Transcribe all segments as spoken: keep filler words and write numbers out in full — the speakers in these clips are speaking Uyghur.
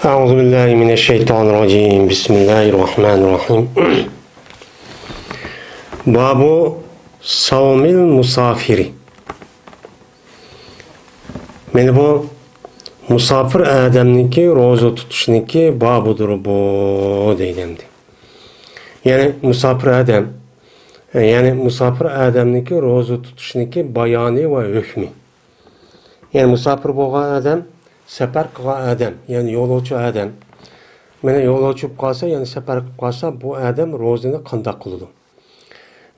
أعوذ بالله من الشيطان الرجيم. بسم الله الرحمن الرحيم. باب صوم المسافر. مانا بۇ مۇساپىر ئادەمنىڭكى روزا تۇتۇشنىڭكى بابىدۇر بۇ دەيدۇ ئەمدى. يەنى مۇساپىر ئادەم، يەنى مۇساپىر ئادەمنىڭكى روزا تۇتۇشنىڭكى بايانى ۋە ھۆكمى. يەنى مۇساپىر بولغان ئادەم، سەپەر قىلغان ئادەم، يەنى يولۇچى ئادەم. مانا يولۇچى بولۇپ قالسا، يەنى سەپەر قىلىپ قالسا، بۇ ئادەم روزىنى قانداق قىلىدۇ؟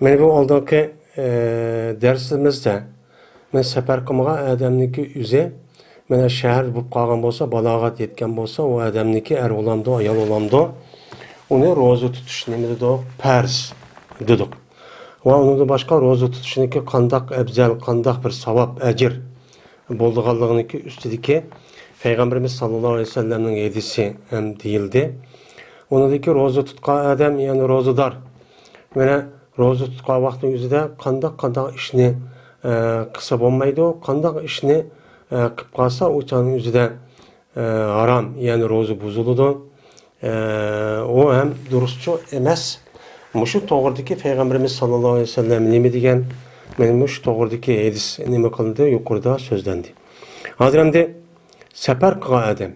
مانا بۇ ئالدىنقى، ئە، دەرسىمىزدە، مانا سەپەر قىلمىغان ئادەمنىڭكى ئۆزى، مانا شەھەر بولۇپ قالغان بولسا، بالاغەت يەتكەن بولسا، ئۇ ئادەمنىڭكى ئەر بولامدۇ، ئايال بولامدۇ، ئۇنى روزا تۇتۇش نېمە دېدۇق؟ پەرز دېدۇق. ۋە ئۇنىڭدىن باشقا روزا تۇتۇشنىڭكى قانداق ئەۋزەل، قانداق بىر ساۋاب، ئەجىر بولىدىغانلىقىنىڭكى ئۈستىدىكى پەيغەمبىرىمىز ساللاللاھۇ ئەلەيھى ۋەسەللەمنىڭ ھەدىسى ھەم دېيىلدى. ئۇنىڭدىكى روزا تۇتقان ئادەم، يەنى روزىدار، مانا روزا تۇتقان ۋاقتىنىڭ ئۆزىدە قانداق، قانداق ئىشنى، ئە، قىلسا بولمايدۇ، قانداق ئىشنى، ئە، قىلىپ قالسا ئۇ چاغنىڭ ئۆزىدە ئە، ھارام، يەنى روزا بۇزۇلىدۇ. ئە، ئۇ ھەم دۇرۇسچۇ ئەمەس. مۇشۇ توغرىدىكى پەيغەمبىرىمىز ساللاللاھۇ ئەلەيھى ۋەسەللەم نېمە دېگەن؟ مانا مۇشۇ توغرىدىكى ھەدىس نېمە قىلدى؟ يۇقىرىدا سۆزلەندى. ھازىر ئەمدى سەپەر قىلغان ئادەم.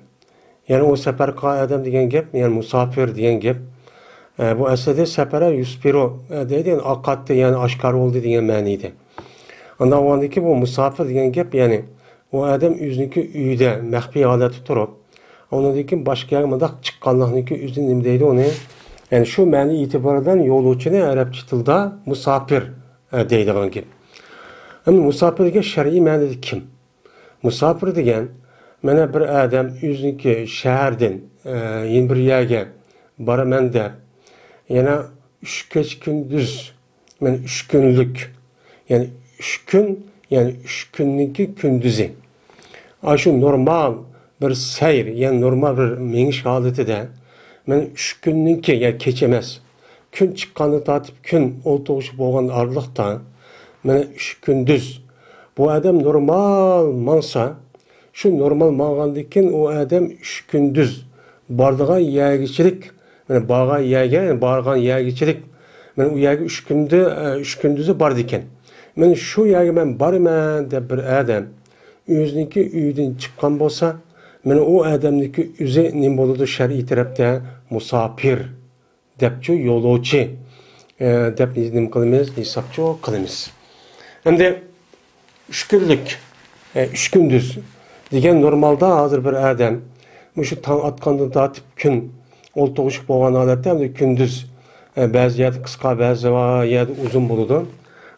يەنى ئۇ سەپەر قىلغان ئادەم دېگەن گەپ، يەنى مۇساپىر دېگەن گەپ. ئە، بۇ ئەسلىدە سەپەرە يۇسپىرۇ، ئە، دەيدۇ، يەنى ئاقاتتى، يەنى ئاشكارا بولدى دېگەن مەنىدە. ئاندىن ئاۋۋالدىكى بۇ مۇساپىر دېگەن گەپ، يەنى ئۇ ئادەم ئۆزىنىڭكى ئۆيىدە مەخپىي ھالەتتە تۇرۇپ، ئۇنىڭدىن كېيىن باشقا يەرگە مۇنداق چىققانلىقنىڭكى ئۆزى نېمە دەيدۇ ئۇنى؟ يەنى شۇ مەنە ئېتىبارى بىلەن يولۇچىنى ئەرەبچە تىلدا مۇساپىر، ئە، دەيدىغان گەپ. ئەمدى مۇساپىر دېگەن شەرئىي مەنىدە كىم؟ مۇساپىر دېگەن، مانا بىر ئادەم ئۆزىنىڭكى شەھەردىن، ئە، يەنە بىر يەرگە بارىمەن دەپ، يەنە ئۈچ كېچە كۈندۈز مانا ئۈچ كۈنلۈك، يەنى ئۈچ كۈن، يەنى ئۈچ كۈننىڭكى كۈندۈزى. ئاشۇ نورمال بىر سەير، يەنى نورمال بىر مېڭىش ھالىتىدە، مانا ئۈچ كۈننىڭكى، يەنى كېچە ئەمەس، كۈن چىققاندىن تارتىپ كۈن ئولتۇرغۇچە بولغان ئارىلىقتا، مانا ئۈچ كۈندۈز بۇ ئادەم نورمال ماڭسا، شۇ نورمال ماڭغاندىن كېيىن ئۇ ئادەم ئۈچ كۈندۈز بارىدىغان يەرگىچىلىك، مانا بارغان يەرگە، بارغان يەرگىچىلىك، مانا ئۇ يەرگە ئۈچ كۈندە، ئۈچ كۈندۈزى بارىدىكەن. مانا شۇ يەرگە مەن بارىمەن دەپ بىر ئادەم ئۆزىنىڭكى ئۆيىدىن چىققان بولسا، مانا ئۇ ئادەمنىڭكى ئۆزى نېمە بولىدۇ؟ شەرئىي تەرەپتە مۇساپىر دەپچۇ يولۇچى، ئە، دەپ نېمە قىلىمىز؟ ھېسابچۇ قىلىمىز. ئەمدى ئۈچ كۈنلۈك، ئە، ئۈچ كۈندۈز دېگەن نورمالدا ھازىر بىر ئادەم مۇشۇ تاڭ ئاتقاندىن تارتىپ كۈن ئولتۇرغۇچە بولغان ھالەتتە، ئەمدى كۈندۈز، ئە، بەزى يەردە قىسقا، بەزى يەردە ئۇزۇن بولىدۇ.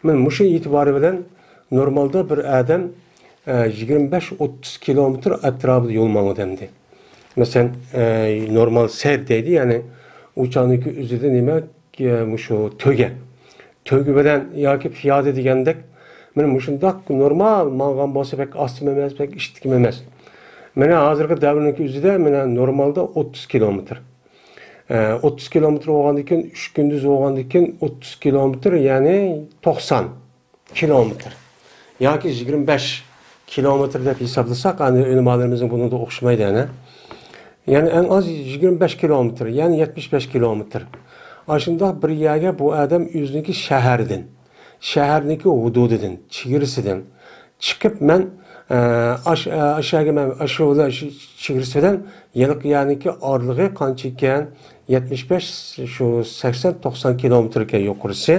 مانا مۇشۇ ئېتىبارى بىلەن نورمالدا بىر ئادەم، ئە، يىگىرمە بەش ئوتتۇز كىلومېتىر ئەتراپىدا يول ماڭىدۇ ئەمدى. مەسىلەن، ئە، نورمال سەير دەيدۇ، يەنى ئۇ چاغنىڭكى ئۆزىدە نېمە، ئە، مۇشۇ تۆگە. تۆگە بىلەن ياكى پىيادە دېگەندەك، مانا مۇشۇنداق نورمال ماڭغان بولسا بەك ئاستىمۇ ئەمەس، بەك ئىتتىكىمۇ ئەمەس. مانا ھازىرقى دەۋرنىڭكى ئۆزىدە مانا نورمالدا ئوتتۇز كىلومېتىر. ئە، ئوتتۇز كىلومېتىر بولغاندىن كېيىن، ئۈچ كۈندۈز بولغاندىن كېيىن ئوتتۇز كىلومېتىر، يەنى توقسان كىلومېتىر ياكى يىگىرمە بەش كىلومېتىر دەپ ھېسابلىساق، ئەنە ئۆلىمالىرىمىزنىڭ بۇنىڭدا ئوخشىمايدۇ، ئەنە. يەنى ئەڭ ئاز يىگىرمە بەش كىلومېتىر، يەنى يەتمىش بەش كىلومېتىر. ئاشۇنداق بىر يەرگە بۇ ئادەم ئۆزىنىڭكى شەھەردىن، شەھەرنىڭكى ھۇدۇدىدىن، چېگرىسىدىن چىقىپ، مەن، ئە، ئاش-، ئە، ئاشۇ يەرگە مەن، ئاشۇ چېگرىسى بىلەن ھېلىقى يەرنىڭكى ئارىلىقى قانچە ئىكەن؟ يەتمىش بەش، شۇ سەكسەن، توقسان كىلومېتىر ئىكەن يۇقىرىسى.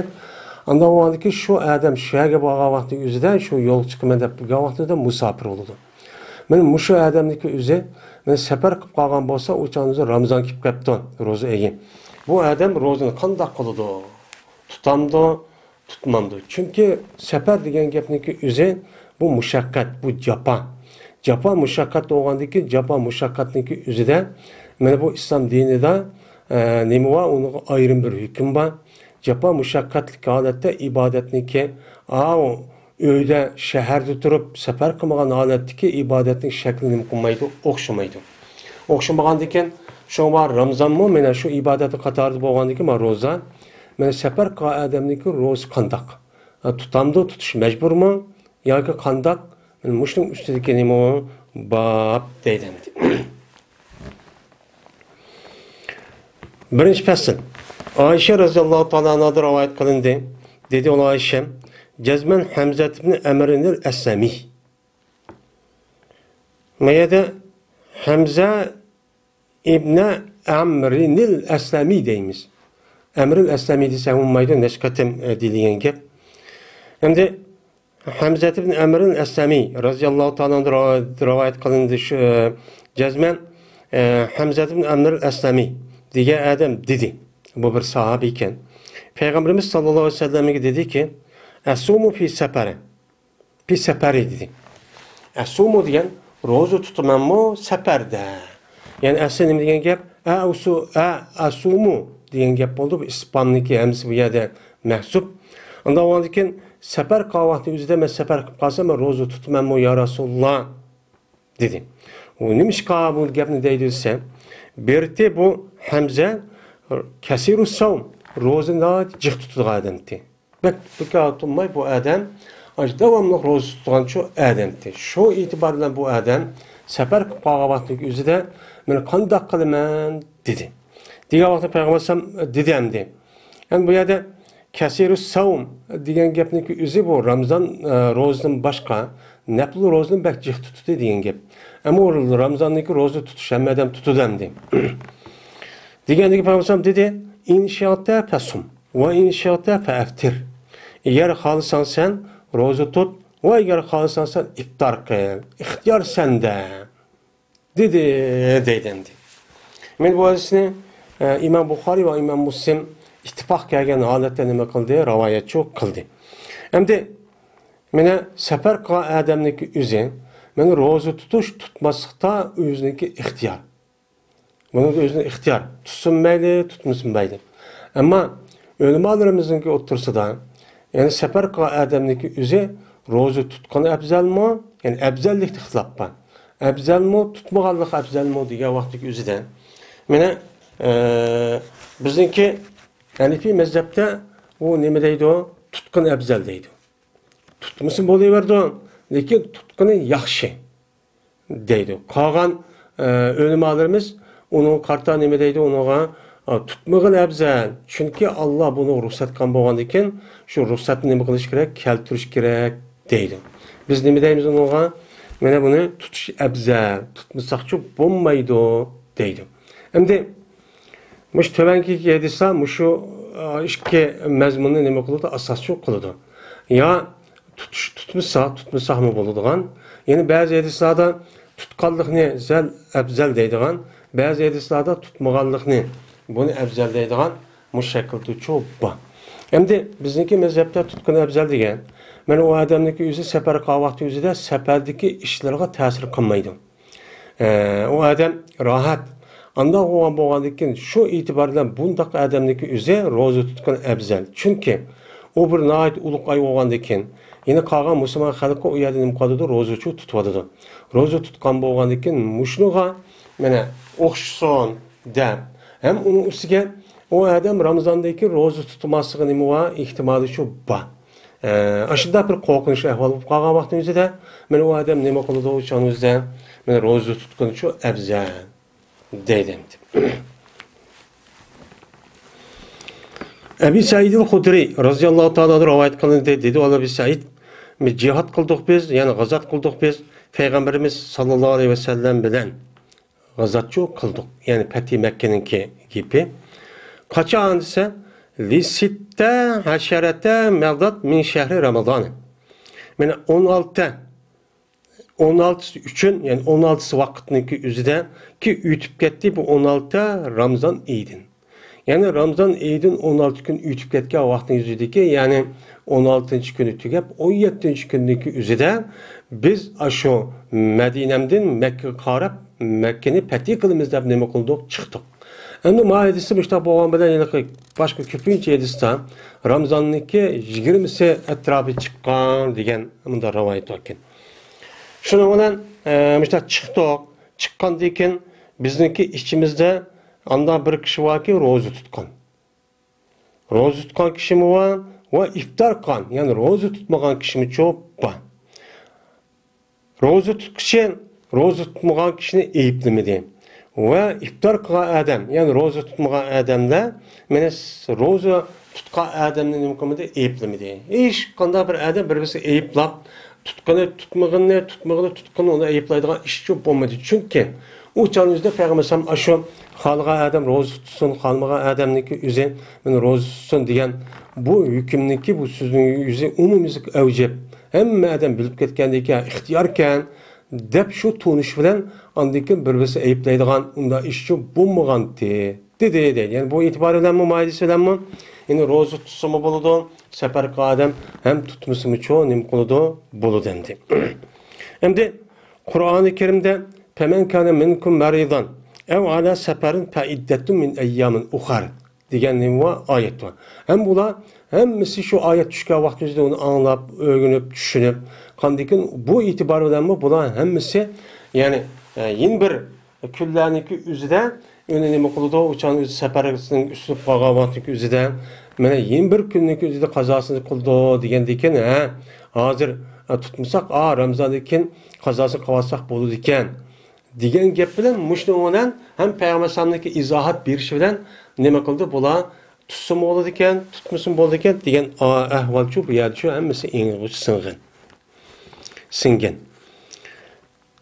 ئاندىن ئۇ ئاندىكى شۇ ئادەم شۇ يەرگە بارغان ۋاقتى ئۆزىدە شۇ يولغا چىقىمەن دەپ بىلگەن ۋاقتىدا مۇساپىر بولىدۇ. مانا مۇشۇ ئادەمنىڭكى ئۆزى، مانا سەپەر قىلىپ قالغان بولسا، ئۇ چاغدا رامىزان كېلىپ قاپتۇ، روزا ئېيى. بۇ ئادەم روزىنى قانداق قىلىدۇ؟ تۇتامدۇ؟ تۇتمامدۇ؟ چۈنكى سەپەر دېگەن گەپنىڭكى ئۆزى بۇ مۇشەققەت، بۇ جاپا. جاپا مۇشەققەت بولغاندىكىن، جاپا مۇشەققەتنىڭكى ئۆزىدە مانا بۇ ئىسلام دىنىدا، ئە، نېمە بار؟ ئۇنىڭغا ئايرىم بىر ھۆكۈم بار. جاپا مۇشەققەتلىك ھالەتتە ئىبادەتنىڭكى، ئاۋۇ ئۆيدە، شەھەردە تۇرۇپ سەپەر قىلمىغان ھالەتتىكى ئىبادەتنىڭ شەكلى نېمە قىلمايدۇ؟ ئوخشىمايدۇ. ئوخشىمىغاندىكىن، شۇڭا رامزانمۇ مانا شۇ ئىبادەتنىڭ قاتارىدا بولغاندىكىن، مانا روزا، مانا سەپەر قىلغان ئادەمنىڭكى روزىسى قانداق؟ ئە، تۇتامدۇ، تۇتۇش مەجبۇرمۇ؟ ياكى قانداق؟ مانا مۇشۇنىڭ ئۈستىدىكى نېمە باب دەيدۇ ئەمدى. بىرىنچى پەسىل. ئائىشە رەزىياللاھۇ تائالا ئەنھادىن رىۋايەت قىلىندى. دېدى ئۇ ئائىشە، جەزمەن ھەمزە ئىبن ئەمرىنىل ئەسلەمى. ما يەردە ھەمزە ئىبنە ئەمرىنىل ئەسلەمى دەيمىز. ئەمرىل ئەسلەمى دېسەم بولمايدۇ، نەچچە قېتىم، ئە، دېيىلگەن گەپ. ئەمدى ھەمزە ئىبن ئەمرىل ئەسلەمى رەزىياللاھۇ تائالا ئەنھۇ رىۋايەت قىلىندى، شۇ، ئە، جەزمەن، ئە، ھەمزە ئىبن ئەمرىل ئەسلەمى دېگەن ئادەم دېدى. بۇ بىر ساھابە ئىكەن. پەيغەمبىرىمىز ساللاللاھۇ ئەلەيھى ۋەسەللەمگە دېدىكى، ئەسۇمۇ فى سەپەرى. پى سەپەرى دېدى. ئەسۇمۇ دېگەن روزا تۇتىمەنمۇ سەپەردە؟ يەنى ئەسلى نېمە دېگەن گەپ؟ ئە، ئۇسۇ، ئە، ئەسۇمۇ دېگەن گەپ بولدى. بۇ ئىسپاننىكى ھەمزىسى بۇ يەردە مەھزۇپ. ئاندىن ئاندىن كېيىن سەپەر قىلغان ۋاقتى ئۆزىدە مەن سەپەر قىلىپ قالسام، مەن روزا تۇتىمەنمۇ يا رەسۇلاللا؟ دېدى. ئۇ نېمىشقا بۇ گەپنى دەيدۇ دېسە، بىرتى بۇ ھەمزە كەسىرۇ سەۋم، روزىنى ناھايىتى جىق تۇتىدىغان ئادەمتى. بەك بىكار تۇرماي بۇ ئادەم، ئاشۇ داۋاملىق روزا تۇتىدىغان شۇ ئادەمتى. شۇ ئېتىبار بىلەن بۇ ئادەم سەپەر قىلىپ قالغان ۋاقتىدىكى ئۆزىدە، مەن قانداق قىلىمەن؟ دېدى. دېگەن ۋاقىتتا پەيغەمبەر ئەلەيھىسسالام دېدى ئەمدى. ئەمدى بۇ يەردە كەسىرۇ سەۋم دېگەن گەپنىڭكى ئۆزى بۇ رامزان، ئە، روزىدىن باشقا نەپلى روزىنى بەك جىق تۇتتى دېگەن گەپ. ئەمما ئۇ رامزاندىكى روزا تۇتۇش ھەممە ئادەم تۇتىدۇ ئەمدى. دېگەندىكى پەيغەمبەر دېدى، ئىن شىئتە فەسۇم ۋە ئىن شىئتە فەئەفتىر. ئەگەر خالىساڭ سەن روزا تۇت ۋە ئەگەر خالىساڭ سەن ئىپتار قىل. ئىختىيار سەندە. دېدى، دەيدۇ ئەمدى. مەن بۇ ھەدىسنى، ئە، ئىمام بۇخارىي ۋە ئىمام مۇسلىم ئىتتىپاق كەلگەن ھالەتتە نېمە قىلدى؟ رىۋايەتچۇ قىلدى. ئەمدى مانا سەپەر قىلغان ئادەمنىڭكى ئۆزى، مانا روزا تۇتۇش، تۇتماسلىقتا ئۆزىنىڭكى ئىختىيار. بۇنىڭدا ئۆزىنىڭ ئىختىيار. تۇتسىمۇ مەيلى، تۇتمىسىمۇ مەيلى. ئەمما ئۆلىمالىرىمىزنىڭكى ئوتتۇرىسىدا، يەنى سەپەر قىلغان ئادەمنىڭكى ئۆزى روزا تۇتقىنى ئەپزەلمۇ؟ يەنى ئەپزەللىكتە ئىختىلاپ بار. ئەپزەلمۇ، تۇتمىغانلىق ئەپزەلمۇ دېگەن ۋاقىتتىكى ئۆزىدە. مانا، ئە، بىزنىڭكى ھەنىفىي مەزھەپتە ئۇ نېمە دەيدۇ؟ تۇتقىنى ئەپزەل دەيدۇ. تۇتمىسا بولۇۋېرىدۇ، لېكىن تۇتقىنى ياخشى دەيدۇ. قالغان، ئە، ئۆلىمالىرىمىز ئۇنىڭغا قارىتا نېمە دەيدۇ؟ ئۇنىڭغا، ئە، تۇتمىغىن ئەپزەل. چۈنكى ئاللا بۇنى رۇخسەت قىلغان بولغاندىكىن، شۇ رۇخسەتنى نېمە قىلىش كېرەك؟ كەلتۈرۈش كېرەك دەيدۇ. بىز نېمە دەيمىز ئۇنىڭغا؟ مانا بۇنى تۇتۇش ئەپزەل، تۇتمىساقچۇ بولمايدۇ دەيدۇ. ئەمدى مۇشۇ تۆۋەنكى ھەدىسلەر مۇشۇ، ئا، ئىككى مەزمۇننى نېمە قىلىدۇ؟ ئاساسچۇ قىلىدۇ. يا تۇتۇش، تۇتمىسا، تۇتمىساقمۇ بولىدىغان. يەنە بەزى ھەدىسلەردە تۇتقانلىقنى زەل، ئەپزەل دەيدىغان، بەزى ھەدىسلەردە تۇتمىغانلىقنى، بۇنى ئەپزەل دەيدىغان مۇشۇ شەكىلدىچۇ بار. ئەمدى بىزنىڭكى مەزھەپتە تۇتقىنى ئەپزەل دېگەن، مانا ئۇ ئادەمنىڭكى ئۆزى سەپەر قىلغان ۋاقتى ئۆزىدە سەپەردىكى ئىشلىرىغا تەسىر قىلمايدۇ. ئە، ئۇ ئادەم راھەت. ئانداق بولغان، بولغاندىن كېيىن شۇ ئېتىبار بىلەن بۇنداق ئادەمنىڭكى ئۆزى روزا تۇتقىنى ئەپزەل. چۈنكى ئۇ بىر ناھايىتى ئۇلۇغ ئاي بولغاندىن كېيىن، يەنە قالغان مۇسۇلمان خەلقى ئۇ يەردە نېمە قىلىدۇ؟ روزىچۇ تۇتۇۋاتىدۇ. روزا تۇتقان بولغاندىن كېيىن مۇشۇنىڭغا مانا ئوخشىسۇن دەپ، ھەم ئۇنىڭ ئۈستىگە ئۇ ئادەم رامىزاندىن كېيىن روزا تۇتماسلىقى نېمە بار؟ ئېھتىمالى شۇ بار. ئە، ئاشۇنداق بىر قورقۇنچلۇق ئەھۋال بولۇپ قالغان ۋاقتىنىڭ ئۆزىدە، مانا ئۇ ئادەم نېمە قىلىدۇ؟ ئۇ چاغنىڭ ئۆزىدە مانا روزا تۇتقىنىچۇ ئەپزەل دەيدۇ ئەمدى. ئەبى سەئىدىل خۇدرى رەزىياللاھۇ تائالا ئەنھۇ رىۋايەت قىلىندى، دېدى ئەبى سەئىد، جىھاد قىلدۇق بىز، يەنى غازات قىلدۇق بىز، پەيغەمبىرىمىز ساللاللاھۇ ئەلەيھى ۋەسەللەم بىلەن غازاتچۇ قىلدۇق. يەنى پەتھى مەككىنىڭكى گېپى. قاچان دېسە، لىسىتتە ھەشەرەتە مەزەت مىن شەھرى رامازان. مانا ئون ئالتە، ئون ئالتىسى ئۈچۈن، يەنى ئون ئالتىسى ۋاقىتنىڭكى ئۆزىدە كى ئۆتۈپ كەتتى بۇ ئون ئالتە رامزان ئېيىدىن. يەنى رامزان ئېيىدىن ئون ئالتە كۈن ئۆتۈپ كەتكەن ۋاقىتنىڭ ئۆزىدىكى، يەنى ئون ئالتىنچى كۈنى تۈگەپ، ئون يەتتىنچى كۈننىڭكى ئۆزىدە بىز ئاشۇ مەدىنەمدىن مەككىگە قاراپ، مەككىنى پەتھى قىلىمىز دەپ نېمە قىلدۇق؟ چىقتۇق. ئەمدى ما ھەدىستە مۇشۇنداق بولغان بىلەن، ھېلىقى باشقا كۆپىنچە ھەدىستە رامزاننىڭكى يىگىرمىسى ئەتراپى چىققان دېگەن مۇنداق رىۋايەت باركەن. شۇنىڭ بىلەن، ئە، مۇشۇنداق چىقتۇق. چىققاندىن كېيىن بىزنىڭكى ئىچىمىزدە ئانداق بىر كىشى باركى، روزا تۇتقان. روزا تۇتقان كىشىمۇ بار ۋە ئىپتار قىلغان، يەنى روزا تۇتمىغان كىشىمۇچۇ بار. روزا تۇتقۇچى روزا تۇتمىغان كىشىنى ئەيىبلىمىدى. ۋە ئىپتار قىلغان ئادەم، يەنى روزا تۇتمىغان ئادەملەر، مانا روزا تۇتقان ئادەمنى نېمە قىلمىدى؟ ئەيىبلىمىدى. ھېچقانداق بىر ئادەم بىر-بىرسىنى ئەيىبلاپ، تۇتقىنى تۇتمىغىنىنى، تۇتمىغىنى تۇتقىنىنى ئۇنى ئەيىبلەيدىغان ئىشچۇ بولمىدى. چۈنكى ئۇ چاغنىڭ ئۆزىدە پەيغەمبەر ئەلەيھىسسالام ئاشۇ خالىغان ئادەم روزا تۇتسۇن، خالىمىغان ئادەمنىڭكى ئۆزى مانا روزا تۇتسۇن دېگەن بۇ ھۆكۈمنىڭكى، بۇ سۆزنىڭ ئۆزى ئومۇميۈزلۈك ئەۋجىپ، ھەممە ئادەم بىلىپ كەتكەندىكىن، ئىختىياركەن، دەپ شۇ تونۇش بىلەن ئاندىن كېيىن بىر-بىرسىنى ئەيىبلەيدىغان ئۇنداق ئىشچۇ بولمىغانتى، دېدى، دەيدۇ. يەنى بۇ ئېتىبارى بىلەنمۇ، ماھىيىتى بىلەنمۇ، يەنى روزا تۇتسىمۇ بولىدۇ، سەپەر قىلغان ئادەم ھەم تۇتمىسىمۇچۇ نېمە قىلىدۇ؟ بولىدۇ ئەمدى. ئەمدى قۇرئانى كەرىمدە، فَمَنْ كَانَ مِنْكُمْ مَرِيضًا أَوْ عَلَى سَفَرٍ فَعِدَّةٌ مِنْ أَيَّامٍ أُخَرَ دېگەن نېمە بار؟ ئايەت بار. ھەم بۇلار ھەممىسى شۇ ئايەت چۈشكەن ۋاقتىمىزدا ئۇنى ئاڭلاپ، ئۆگىنىپ، چۈشىنىپ، قاندىكىن بۇ ئېتىبار بىلەنمۇ بۇلار ھەممىسى، يەنى، ئە، يەنە بىر كۈنلەرنىڭكى ئۆزىدە ئۇنى نېمە قىلىدۇ؟ ئۇ چاغنىڭ ئۆزى سەپەرنىڭ ئۈستىلىپ قالغان ۋاقتىنىڭكى ئۆزىدە، مانا يەنە بىر كۈننىڭكى ئۆزىدە قازاسىنى قىلىدۇ دېگەندىكىن، ھە، ھازىر، ئە، تۇتمىساق، ئا، رامىزاندىن كېيىن قازاسىنى قىلىۋالساق بولىدىكەن. دېگەن گەپ بىلەن مۇشۇنىڭ بىلەن ھەم پەيغەمبەر ئەلەيھىسسالامنىڭكى ئىزاھات بېرىشى بىلەن نېمە قىلدى؟ بۇلار تۇتسىمۇ بولىدىكەن، تۇتمىسىمۇ بولىدىكەن دېگەن ئەھۋالچۇ بۇ يەردە شۇ ھەممىسى ئېڭىغا سىڭغان. سىڭگەن.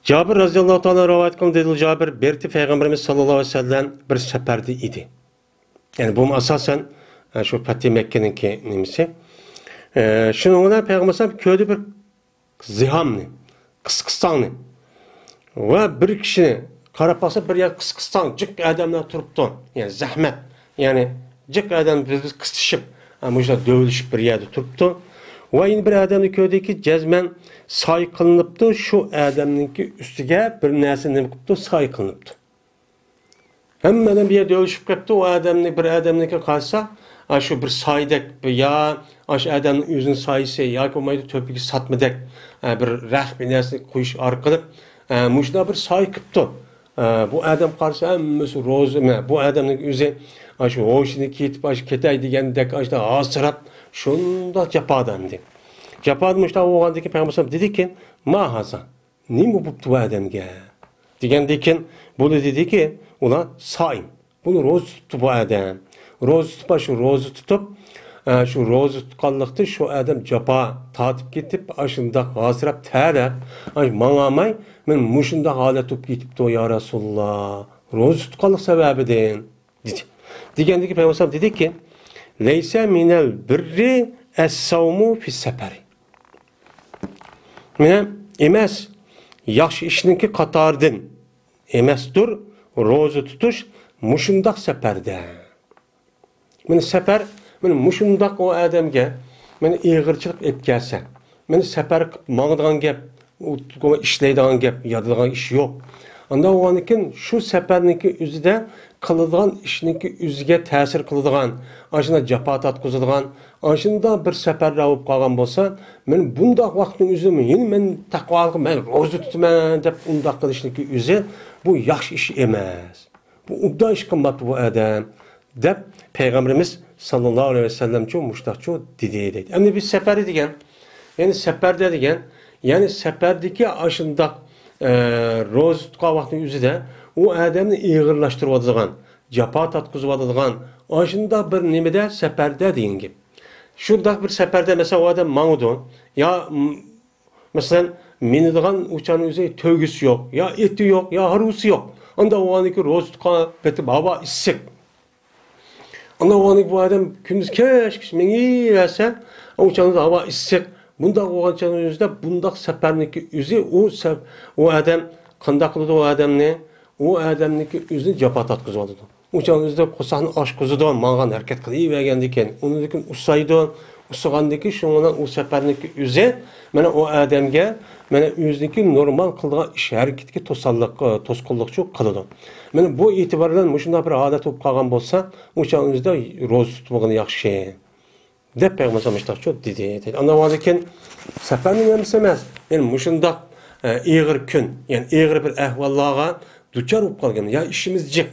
جابىر رەزىياللاھۇ تائالا رىۋايەت قىلغان، دېدى جابىر، بىرتى پەيغەمبىرىمىز ساللاللاھۇ ئەلەيھى ۋەسەللەم بىر سەپەردە ئىدى. يەنى بۇمۇ ئاساسەن، ئە، شۇ پەتھى مەككىنىڭكى نېمىسى. ئە، شۇنىڭ بىلەن پەيغەمبەر ئەلەيھىسسالام كۆردى بىر زىھامنى، قىسقىستاڭنى ۋە بىر كىشىنى قاراپ باقسا، بىر يەر قىسقىستاڭ، جىق ئادەملەر تۇرۇپتۇ. يەنى زەھمەت، يەنى جىق ئادەم بىز قىستىشىپ، ھە، مۇشۇنداق دۆۋىلىشىپ بىر يەردە تۇرۇپتۇ. ۋە يەنە بىر ئادەمنى كۆردىكى، جەزمەن ساي قىلىنىپتۇ، شۇ ئادەمنىڭكى ئۈستىگە بىر نەرسە نېمە قىپتۇ؟ ساي قىلىنىپتۇ. ھەممە ئادەم بۇ يەردە ئۆلۈشۈپ كەپتۇ. ئۇ ئادەمنى، بىر ئادەمنىڭكىگە قارىسا، ئاشۇ بىر سايىدەك، يا ئاشۇ ئادەمنىڭ ئۆزىنىڭ سايىسى ياكى بولمايدۇ تۆپىگە ساتمىدەك، ئە، بىر رەخ بىر نەرسىنى قويۇش ئارقىلىق، ئە، مۇشۇنداق بىر ساي قىپتۇ. ئە، بۇ ئادەم قارىسا ھەممىسى روزى، مە، بۇ ئادەمنىڭ ئۆزى ئاشۇ ھوشىنى كېتىپ، ئاشۇ كېتەي دېگەندەك، ئاشۇ ھاسىراپ، شۇنداق جاپادا ئەمدى. جاپادا مۇشۇنداق بولغاندىن كېيىن پەيغەمبەر ئەلەيھىسسالام دېدىكى، ما ھازا. نېمە بوپتۇ بۇ ئادەمگە؟ دېگەندىكىن، بۇ دېدىكى، ئۇلار سائىم. بۇنى روزا تۇتۇپتۇ بۇ ئادەم. روزا تۇتۇپ، شۇ روزا تۇتۇپ، ئە، شۇ روزا تۇتقانلىقتا شۇ ئادەم جاپا تارتىپ كېتىپ، ئاشۇنداق ھاسىراپ، تەرەپ، ئاي، ماڭالماي، مەن مۇشۇنداق ھالەت بولۇپ كېتىپتۇ، يا رەسۇلاللا. روزا تۇتقانلىق سەۋەبىدىن. دېدى. دېگەندىكى پەيغەمبەر دېدىكى، لەيسە مىنەل بىررى ئەسسەۋمۇ فىسسەپەرى. مانا ئەمەس، ياخشى ئىشنىڭكى قاتارىدىن ئەمەستۇر، روزا تۇتۇش مۇشۇنداق سەپەردە. مانا سەپەر، مانا مۇشۇنداق ئۇ ئادەمگە، مانا ئېغىرچىلىق ئېلىپ كەلسە، مانا سەپەر قىلىپ ماڭىدىغان گەپ، ئۇ ئىشلەيدىغان گەپ، ياتىدىغان ئىش يوق. ئانداق بولغاندىكىن شۇ سەپەرنىڭكى ئۆزىدە قىلىدىغان ئىشنىڭكى ئۆزىگە تەسىر قىلىدىغان، ئاشۇنداق جاپا تارتقۇزىدىغان، ئاشۇنداق بىر سەپەرلەر بولۇپ قالغان بولسا، مانا بۇنداق ۋاقىتنىڭ ئۆزىدە يەنە مەن تەقۋالىق، مەن روزا تۇتىمەن دەپ ئۇنداق قىلىشنىڭكى ئۆزى بۇ ياخشى ئىش ئەمەس. بۇ ئوبدان ئىش قىلماپتۇ بۇ ئادەم، دەپ پەيغەمبىرىمىز ساللاللاھۇ ئەلەيھى ۋەسەللەمچۇ مۇشۇنداقچۇ دېدى، دەيدۇ. ئەمدى بىز سەپەردە دېگەن، يەنى سەپەردە دېگەن، يەنى سەپەردىكى ئاشۇنداق، ئە، روزا تۇتقان ۋاقتىنىڭ ئۆزىدە ئۇ ئادەمنى ئېغىرلاشتۇرۇۋاتىدىغان، جاپا تارتقۇزۇۋاتىدىغان، ئاشۇنداق بىر نېمىدە سەپەردە دېگەن گەپ. شۇنداق بىر سەپەردە، مەسىلەن، ئۇ ئادەم ماڭىدۇ، يا، م-، مەسىلەن، مىنىدىغان ئۇچارنىڭ ئۆزى تۆگىسى يوق، يا ئېتى يوق، يا ھارۋىسى يوق. ئانداق بولغاندىكىن روزا تۇتقان پېتى ھاۋا ئىسسىق. ئانداق بولغاندىكىن بۇ ئادەم كۈندۈز كەچكىچە مېڭىۋەرسە، ئۇچارنىڭ ھاۋا ئىسسىق. بۇنداق بولغان چاغنىڭ ئۆزىدە بۇنداق سەپەرنىڭكى ئۆزى ئۇ سەپ-، ئۇ ئادەم قانداق قىلىدۇ ئۇ ئادەمنى؟ ئۇ ئادەمنىڭكى ئۆزىنى جاپا تارتقۇزۇۋالىدۇ. ئۇ چاغنىڭ ئۆزىدە قورساقنى ئاچقۇزىدۇ، ماڭغان ھەرىكەت قىلىۋەرگەندىكىن، ئۇنىڭدىن كېيىن ئۇسسايدۇ. ئۇسسىغاندىن كېيىن شۇنىڭ بىلەن ئۇ سەپەرنىڭكى ئۆزى، مانا ئۇ ئادەمگە، مانا ئۆزىنىڭكى نورمال قىلىدىغان ئىش ھەرىكىتىگە توساللىق، توسقۇنلۇقچۇ قىلىدۇ. مانا بۇ ئېتىبار بىلەن مۇشۇنداق بىر ھالەت بولۇپ قالغان بولسا، ئۇ چاغنىڭ ئۆزىدە روزا تۇتمىغىنى ياخشى. دەپ پەيغەمبەر ئەلەيھىسسالام مۇشۇنداقچۇ دېدى. ئاندىن كېيىن سەپەرنىڭ ھەممىسى ئەمەس. يەنى مۇشۇنداق، ئە، ئېغىر كۈن، يەنى ئېغىر بىر ئەھۋاللارغا دۇچار بولۇپ قالغان. يا ئىشىمىز جىق.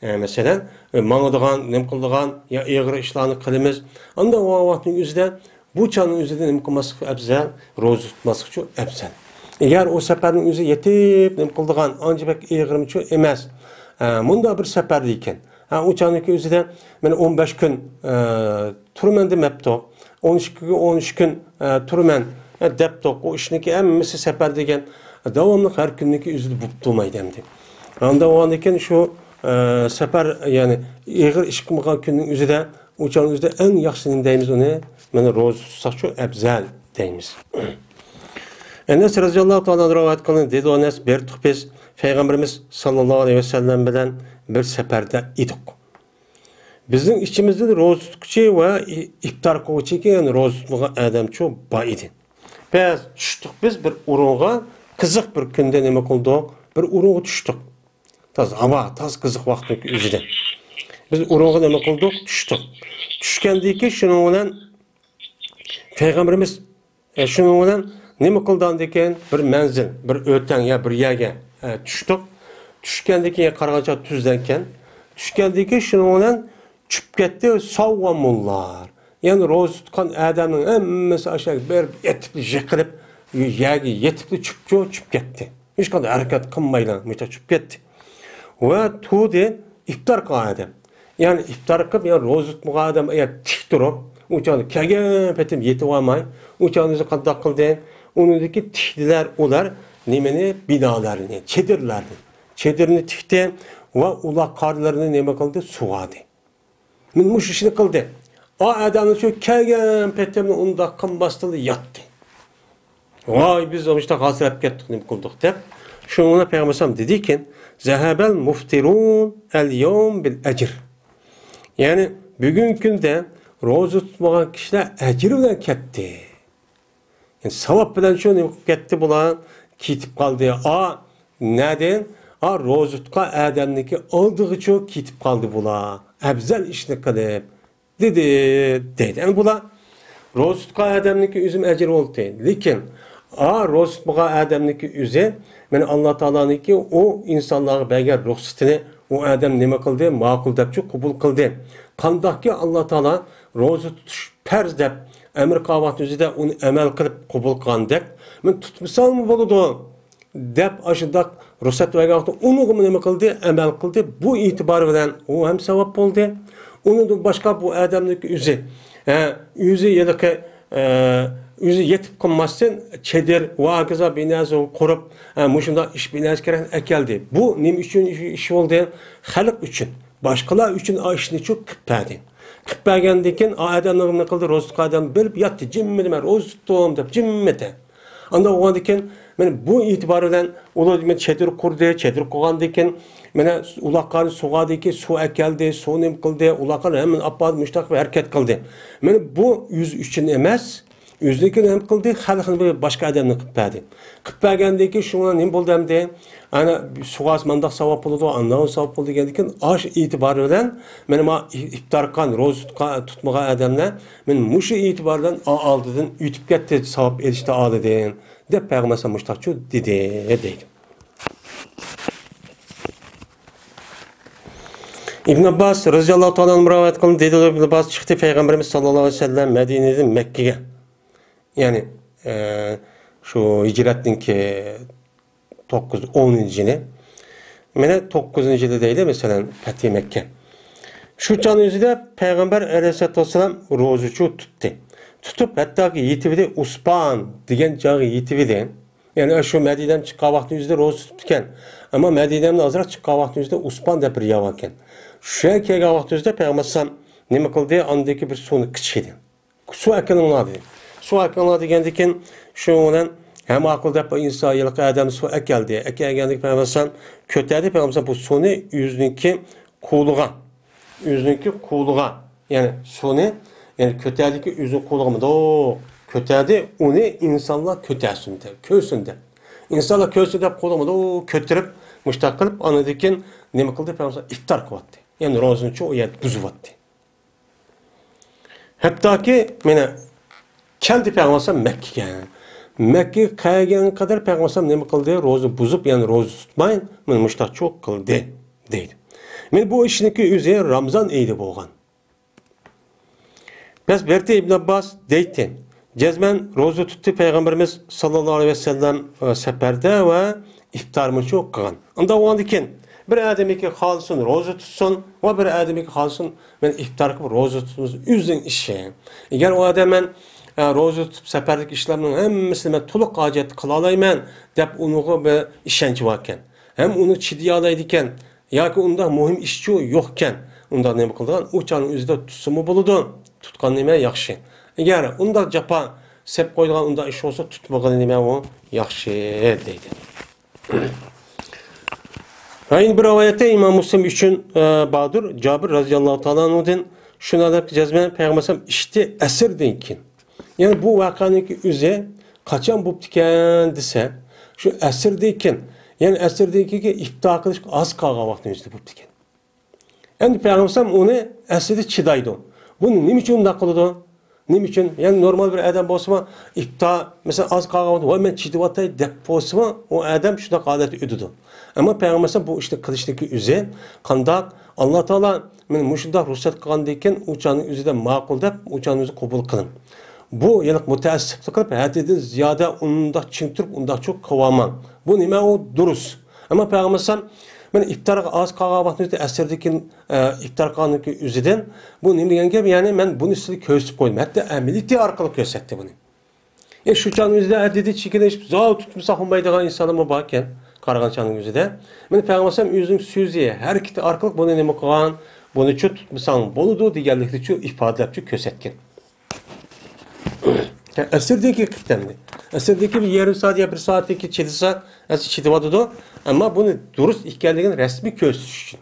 ئە، مەسىلەن، ئە، ماڭىدىغان، نېمە قىلىدىغان، يا ئېغىر ئىشلارنى قىلىمىز. ئانداق بولغان ۋاقىتنىڭ ئۆزىدە بۇ چاغنىڭ ئۆزىدە نېمە قىلماسلىق ئەپزەل؟ روزا تۇتماسلىقچۇ ئەپزەل. ئەگەر ئۇ سەپەرنىڭ ئۆزى يېتىپ نېمە قىلىدىغان، ئانچە بەك ئېغىرمۇچۇ ئەمەس. ئە، مۇنداق بىر سەپەردە ئىكەن. ھە، ئۇ چاغنىڭكى ئۆزىدە مەن ئون بەش كۈن، ئە، تۇرىمەن دېمەپتۇ. ئون ئىككى كۈن، ئون ئۈچ كۈن، ئە، تۇرىمەن، ئە، دەپتۇ. ئۇ ئىشنىڭكى ھەممىسى سەپەر دېگەن داۋاملىق ھەر كۈننىڭكى ئۆزىدە بولۇپ تۇرمايدۇ ئەمدى. ئاندىن ئۇ كېيىن شۇ، ئە، سەپەر، يەنى ئېغىر ئىش قىلمىغان كۈننىڭ ئۆزىدە ئۇ چاغنىڭ ئۆزىدە ئەڭ ياخشىسى نېمە دەيمىز ئۇنى؟ مانا روزا تۇتساقچۇ ئەپزەل دەيمىز. ئەنەس رەزىياللاھۇ تائالا ئەنھۇ رىۋايەت قىلغان دېدى ئەنەس، بىر تۇق بىز پەيغەمبىرىمىز ساللاللاھۇ ئەلەيھى ۋەسەللەم بىلەن بىر سەپەردە ئىدۇق. بىزنىڭ ئىچىمىزدىن روزا تۇتقۇچى ۋە ئىپتار قىلغۇچى، يەنى روزا تۇتمىغان ئادەمچۇ بار ئىدى. بەس چۈشتۇق بىز بىر ئورۇنغا، قىزىق بىر كۈندە نېمە قىلدۇق؟ بىر ئورۇنغا چۈشتۇق. تازا ھاۋا، تازا قىزىق ۋاقىتنىڭ ئۆزىدە. بىز ئورۇنغا نېمە قىلدۇق؟ چۈشتۇق. چۈشكەندىن كېيىن شۇنىڭ بىلەن پەيغەمبىرىمىز، ئە، شۇنىڭ بىلەن نېمە قىلدى ئاندىن كېيىن؟ بىر مەنزىل، بىر ئۆتەڭ يا بىر يەرگە، ئە، چۈشتۇق. چۈشكەندىن كېيىن قارىغانچە تۈزلەنكەن. چۈشكەندىن كېيىن شۇنىڭ بىلەن چۈشۈپ كەتتى ساۋۋامۇللار. يەنى روزا تۇتقان ئادەمنىڭ ھەممىسى ئاشۇ يەرگە بېرىپ ئېتىپ يىقىلىپ، يەرگە يېتىپلا چۈشۈپچۇ، چۈشۈپ كەتتى. ھېچقانداق ھەرىكەت قىلمايلا مۇشۇنداق چۈشۈپ كەتتى. ۋە تۇردى ئىپتار قىلغان ئادەم. يەنى ئىپتار قىلىپ، يەنى روزا تۇتمىغان ئادەم ئەگەر تىك تۇرۇپ، ئۇ چاغدا كەلگەن پېتىم يېتىۋالماي، ئۇ چاغدا ئۆزى قانداق قىلدى؟ ئۇنىڭدىكى تىكتىلەر ئۇلار نېمىنى؟ بىنالارنى، چېدىرلارنى. چېدىرنى تىكتى ۋە ئۇلاق قارلىرىنى نېمە قىلدى؟ سۇغاردى. مەن مۇشۇ ئىشنى قىلدى. ئا ئادەمنى شۇ كەلگەن پېتىمنى ئۇنداق قىلماستىن ياتتى. ۋاي، بىز مۇشۇنداق ھاسىراپ كەتتۇق، نېمە قىلدۇق دەپ. شۇنىڭ بىلەن پەيغەمبەر ئەلەيھىسسالام دېدىكەن، زەھەبەل مۇفتىرۇن ئەل يەۋم بىل ئەجر. يەنى بۈگۈنكى كۈندە روزا تۇتمىغان كىشىلەر ئەجىر بىلەن كەتتى. يەنى ساۋاب بىلەن شۇ نېمە قىلىپ كەتتى بۇلار؟ كېتىپ قالدى. ئا، نەدىن؟ ئا، روزا تۇتقان ئادەمنىڭكى ئالدىغىچۇ كېتىپ قالدى بۇلار. ئەپزەل ئىشنى قىلىپ. دېدى، دەيدۇ. ئەمدى بۇلار روزا تۇتقان ئادەمنىڭكى ئۆزىمۇ ئەجرى بولدى. لېكىن، ئا، روزا تۇتمىغان ئادەمنىڭكى ئۆزى، مانا، ئاللا تائالانىڭكى ئۇ ئىنسانلارغا بەرگەن رۇخسىتىنى ئۇ ئادەم نېمە قىلدى؟ ماقۇل دەپچۇ قوبۇل قىلدى. قانداقكى ئاللا تائالا روزا تۇتۇش پەرز دەپ ئەمر قىلغان ۋاقتى ئۆزىدە ئۇنى ئەمەل قىلىپ قوبۇل قىلغاندەك، مانا، تۇتمىساڭمۇ بولىدۇ. دەپ ئاشۇنداق رۇخسەت بەرگەن ۋاقىتتا ئۇنىڭغىمۇ نېمە قىلدى؟ ئەمەل قىلدى. بۇ ئېتىبار بىلەن ئۇ ھەم ساۋاب بولدى. ئۇنىڭدىن باشقا بۇ ئادەمنىڭكى ئۆزى، ھە، ئۆزى ھېلىقى، ئە، ئۆزى يېتىپ قالماستىن چېدىر ۋە ھاكازا بىر نەرسە قۇرۇپ، ھە، مۇشۇنداق ئىش بىر نەرسە كېرەك ئەكەلدى. بۇ نېمە ئۈچۈن ئىش، ئىش بولدى؟ خەلق ئۈچۈن. باشقىلار ئۈچۈن ئا ئىشنى چۇ قىلىپ بەردى. قىلىپ بەرگەندىن كېيىن ئا ئادەم نېمە قىلدى؟ روزا تۇتقان ئادەم بىلىپ ياتتى، جىممىدە، مەن روزا تۇتتۇم دەپ جىممىدە. ئاندىن بولغاندىن كېيىن، مانا بۇ ئېتىبار بىلەن ئۇلار مانا چېدىر قۇردى، چېدىر قۇرغاندىن كېيىن، مانا ئۇلاقلارنى سۇغاردىكى، سۇ ئەكەلدى، سۇ نېمە قىلدى، ئۇلاقلارنى ھەممىنى ئاپاردى، مۇشۇنداق بىر ھەرىكەت قىلدى. مانا بۇ ئۆزى ئۈچۈن ئەمەس، ئۆزىنىڭكىنى نېمە قىلدى، خەلقنى بىر باشقا ئادەمنى قىلىپ بەردى. قىلىپ بەرگەندىن كېيىن شۇڭا نېمە بولدى ئەمدى؟ ئانا سۇغارسا مانداق ساۋاب بولىدۇ، ئانداق ساۋاب بولىدۇ دېگەندىن كېيىن ئاش ئېتىبار بىلەن مانا ما ئىپتار قىلغان، روزا تۇتقان، تۇتمىغان ئادەملەر مانا مۇشۇ ئېتىبار بىلەن ئا-، ئالدىدىن ئۆتۈپ كەتتى، ساۋاب ئېلىشتا ئالدىدىن، دەپ پەيغەمبەر ئەلەيھىسسالام مۇشۇنداقچۇ دېدى، دەيدۇ. ئىبن ئابباس رەزىياللاھۇ تائالا ئەنھۇ رىۋايەت قىلىندى، دېدى، ئىبن ئابباس چىقتى، پەيغەمبىرىمىز ساللاللاھۇ ئەلەيھى ۋەسەللەم مەدىنىدىن مەككىگە، يەنى، ئە، شۇ ھىجرەتنىڭكى توققۇز، ئونىنچى يىلى. مانا توققۇزىنچى يىلى دەيلى، مەسىلەن، پەتھى مەككە. شۇ چاغنىڭ ئۆزىدە پەيغەمبەر ئەلەيھىسسالاتۇ ۋەسسالام روزىچۇ تۇتتى. تۇتۇپ، ھەتتاكى يېتىۋىدى، ئۇسپان دېگەن جايغا يېتىۋىدى. يەنى شۇ مەدىنەدىن چىققان ۋاقتىنىڭ ئۆزىدە روزا تۇتۇپتىكەن. ئەمما مەدىنەدىن ئازراق چىققان ۋاقتىنىڭ ئۆزىدە ئۇسپان دەپ بىر يەر باركەن. شۇ يەرگە كەلگەن ۋاقتى ئۆزىدە پەيغەمبەر ئەلەيھىسسالام نېمە قىلدى؟ ئاندىكى بىر سۇنى قىچىدى. سۇ ئەكىلىڭلار دېدى. سۇ ئەكىلىڭلار دېگەندىن كېيىن، شۇنىڭ بىلەن ھەم ماقۇل دەپ ئىنسان ھېلىقى ئادەم سۇ ئەكەلدى. ئەكەلگەندىن كېيىن پەيغەمبەر ئەلەيھىسسالام كۆتەردى، پەيغەمبەر ئەلەيھىسسالام بۇ سۇنى ئۆزىنىڭكى قولىغا، ئۆزىنىڭكى قولىغا، يەنى سۇنى، يەنى كۆتەردىكى ئۆزىنىڭ قولىغا مۇنداق كۆتەردى، ئۇنى ئىنسانلار كۆتەرسۇن دەپ، كۆرسۇن دەپ. ئىنسانلار كۆرسۇن دەپ قولىغا مۇنداق كۆتۈرۈپ، مۇشتاق قىلىپ، ئاندىن كېيىن نېمە قىلدى؟ پەيغەمبەر ئەلەيھىسسالام ئىپتار قىلىۋەتتى. يەنى روزىنى شۇ يەردە بۇزۇۋەتتى. ھەتتاكى مانا كەلدى پەيغەمبەر مەككىگە. مەككىگە كەلگەن قەدەر پەيغەمبەر نېمە قىلدى؟ روزا بۇزۇپ، يەنى روزا تۇتماي، مانا مۇشتاق چوق قىلدى، دەيدۇ. مانا بۇ ئىشنىڭكى ئۆزى رامزان ئېيىدا بولغان. بەس بەرتى ئىبن ئابباس دەيتتى، جەزمەن روزا تۇتتى پەيغەمبىرىمىز ساللاللاھۇ ئەلەيھى ۋەسەللەم، ئە، سەپەردە ۋە ئىپتارمۇچۇ قىلغان. ئۇنداق بولغاندىن كېيىن بىر ئادەمكى خالىسۇن روزا تۇتسۇن ۋە بىر ئادەمكى خالىسۇن مەن ئىپتار قىلىپ روزا تۇتسۇن، ئۆزىنىڭ ئىشى. ئەگەر ئۇ ئادەم مەن، ئە، روزا تۇتۇپ سەپەردىكى ئىشلارنىڭ ھەممىسىنى مەن تولۇق ھاجەت قىلالايمەن دەپ ئۇنىڭغا بىر ئىشەنچى باركەن، ھەم ئۇنى چىدىيالايدىكەن، ياكى ئۇنداق مۇھىم ئىشچۇ يوقكەن، ئۇنداق نېمە قىلىدىغان، ئۇ چاغنىڭ ئۆزىدە تۇتسىمۇ بولىدۇ، تۇتقان نېمە ياخشى. ئەگەر ئۇنداق جاپا سەپ قويىدىغان ئۇنداق ئىش بولسا، تۇتمىغىنى نېمە ئۇ ياخشى دەيدۇ. ۋە يەنە بىر رىۋايەتتە ئىمام مۇسلىم ئۈچۈن، ئە، باردۇر، جابىر رازىياللاھۇ تائالا ئەنھۇدىن شۇنداق دەپ جەزمەن پەيغەمبەر ئىچتى ئەسىردىن كېيىن. يەنى بۇ ۋەقەنىڭكى ئۆزى قاچان بوپتىكەن دېسە، شۇ ئەسىردىن كېيىن، يەنى ئەسىردىن كېيىنكى ئىپتار قىلىشقا ئاز قالغان ۋاقىتنىڭ ئۆزىدە بوپتىكەن. ئەمدى پەيغەمبەر ئۇنى ئەسلىدە چىدايدۇ. بۇ نېمە ئۈچۈن ئۇنداق قىلىدۇ؟ نېمە ئۈچۈن؟ يەنى نورمال بىر ئادەم بولسىمۇ، ئىپتار، مەسىلەن، ئاز قالغان ۋاقىتتا، ۋاي، مەن چىدىۋاتاي دەپ بولسىمۇ، ئۇ ئادەم شۇنداق ھالەتتە ئۆتىدۇ. ئەمما پەيغەمبەر بۇ ئىشنى قىلىشنىڭكى ئۆزى قانداق؟ ئاللا تائالا مانا مۇشۇنداق رۇخسەت قىلغاندىن كېيىن، ئۇ چاغنىڭ ئۆزىدە ماقۇل دەپ، ئۇ چاغنىڭ ئۆزى قوبۇل قىلىڭ. بۇ يەنە مۇتەئەسسىپلىك قىلىپ، ھەددىدىن زىيادە ئۇنداق چىڭ تۇرۇپ، ئۇنداق چوڭ قىلىۋالماڭ. بۇ نېمە ئۇ؟ دۇرۇس. ئەمما پەيغەمبەر ئەلەيھىسسالام، مانا ئىپتارغا ئاز قالغان ۋاقتىمىزدا ئەسىردىكى، ئە، ئىپتار قىلغاندىكى ئۆزىدىن، بۇ نېمە دېگەن گەپ؟ يەنى مەن بۇنى سىزگە كۆرسىتىپ قويدۇم. ھەتتا ئەمەلىيىتى ئارقىلىق كۆرسەتتى بۇنى. ئە، شۇ چاغنىڭ ئۆزىدە ئەددىدە چېكىنىشىپ، زاۋۇ تۇتمىساق بولمايدىغان ئىنسانلارمۇ باركەن، قارىغان چاغنىڭ ئۆزىدە. مانا پەيغەمبەر ئەلەيھىسسالام ئۆزىنىڭ سۆزى، ھەرىكىتى ئارقىلىق بۇنى نېمە قىلغان؟ بۇنىچۇ تۇتمىساڭ بولىدۇ دېگەنلىكنىچۇ ئىپادىلەپچۇ كۆرسەتكەن. ئەسىردىكى قېتىمنى، ئەسىردىكى بىر يېرىم سائەت يا بىر سائەتتىكى چىدىسا، ئەسلى چىدىۋاتىدۇ. ئەمما بۇنى دۇرۇس ئىكەنلىكىنى رەسمىي كۆرسىتىش ئۈچۈن.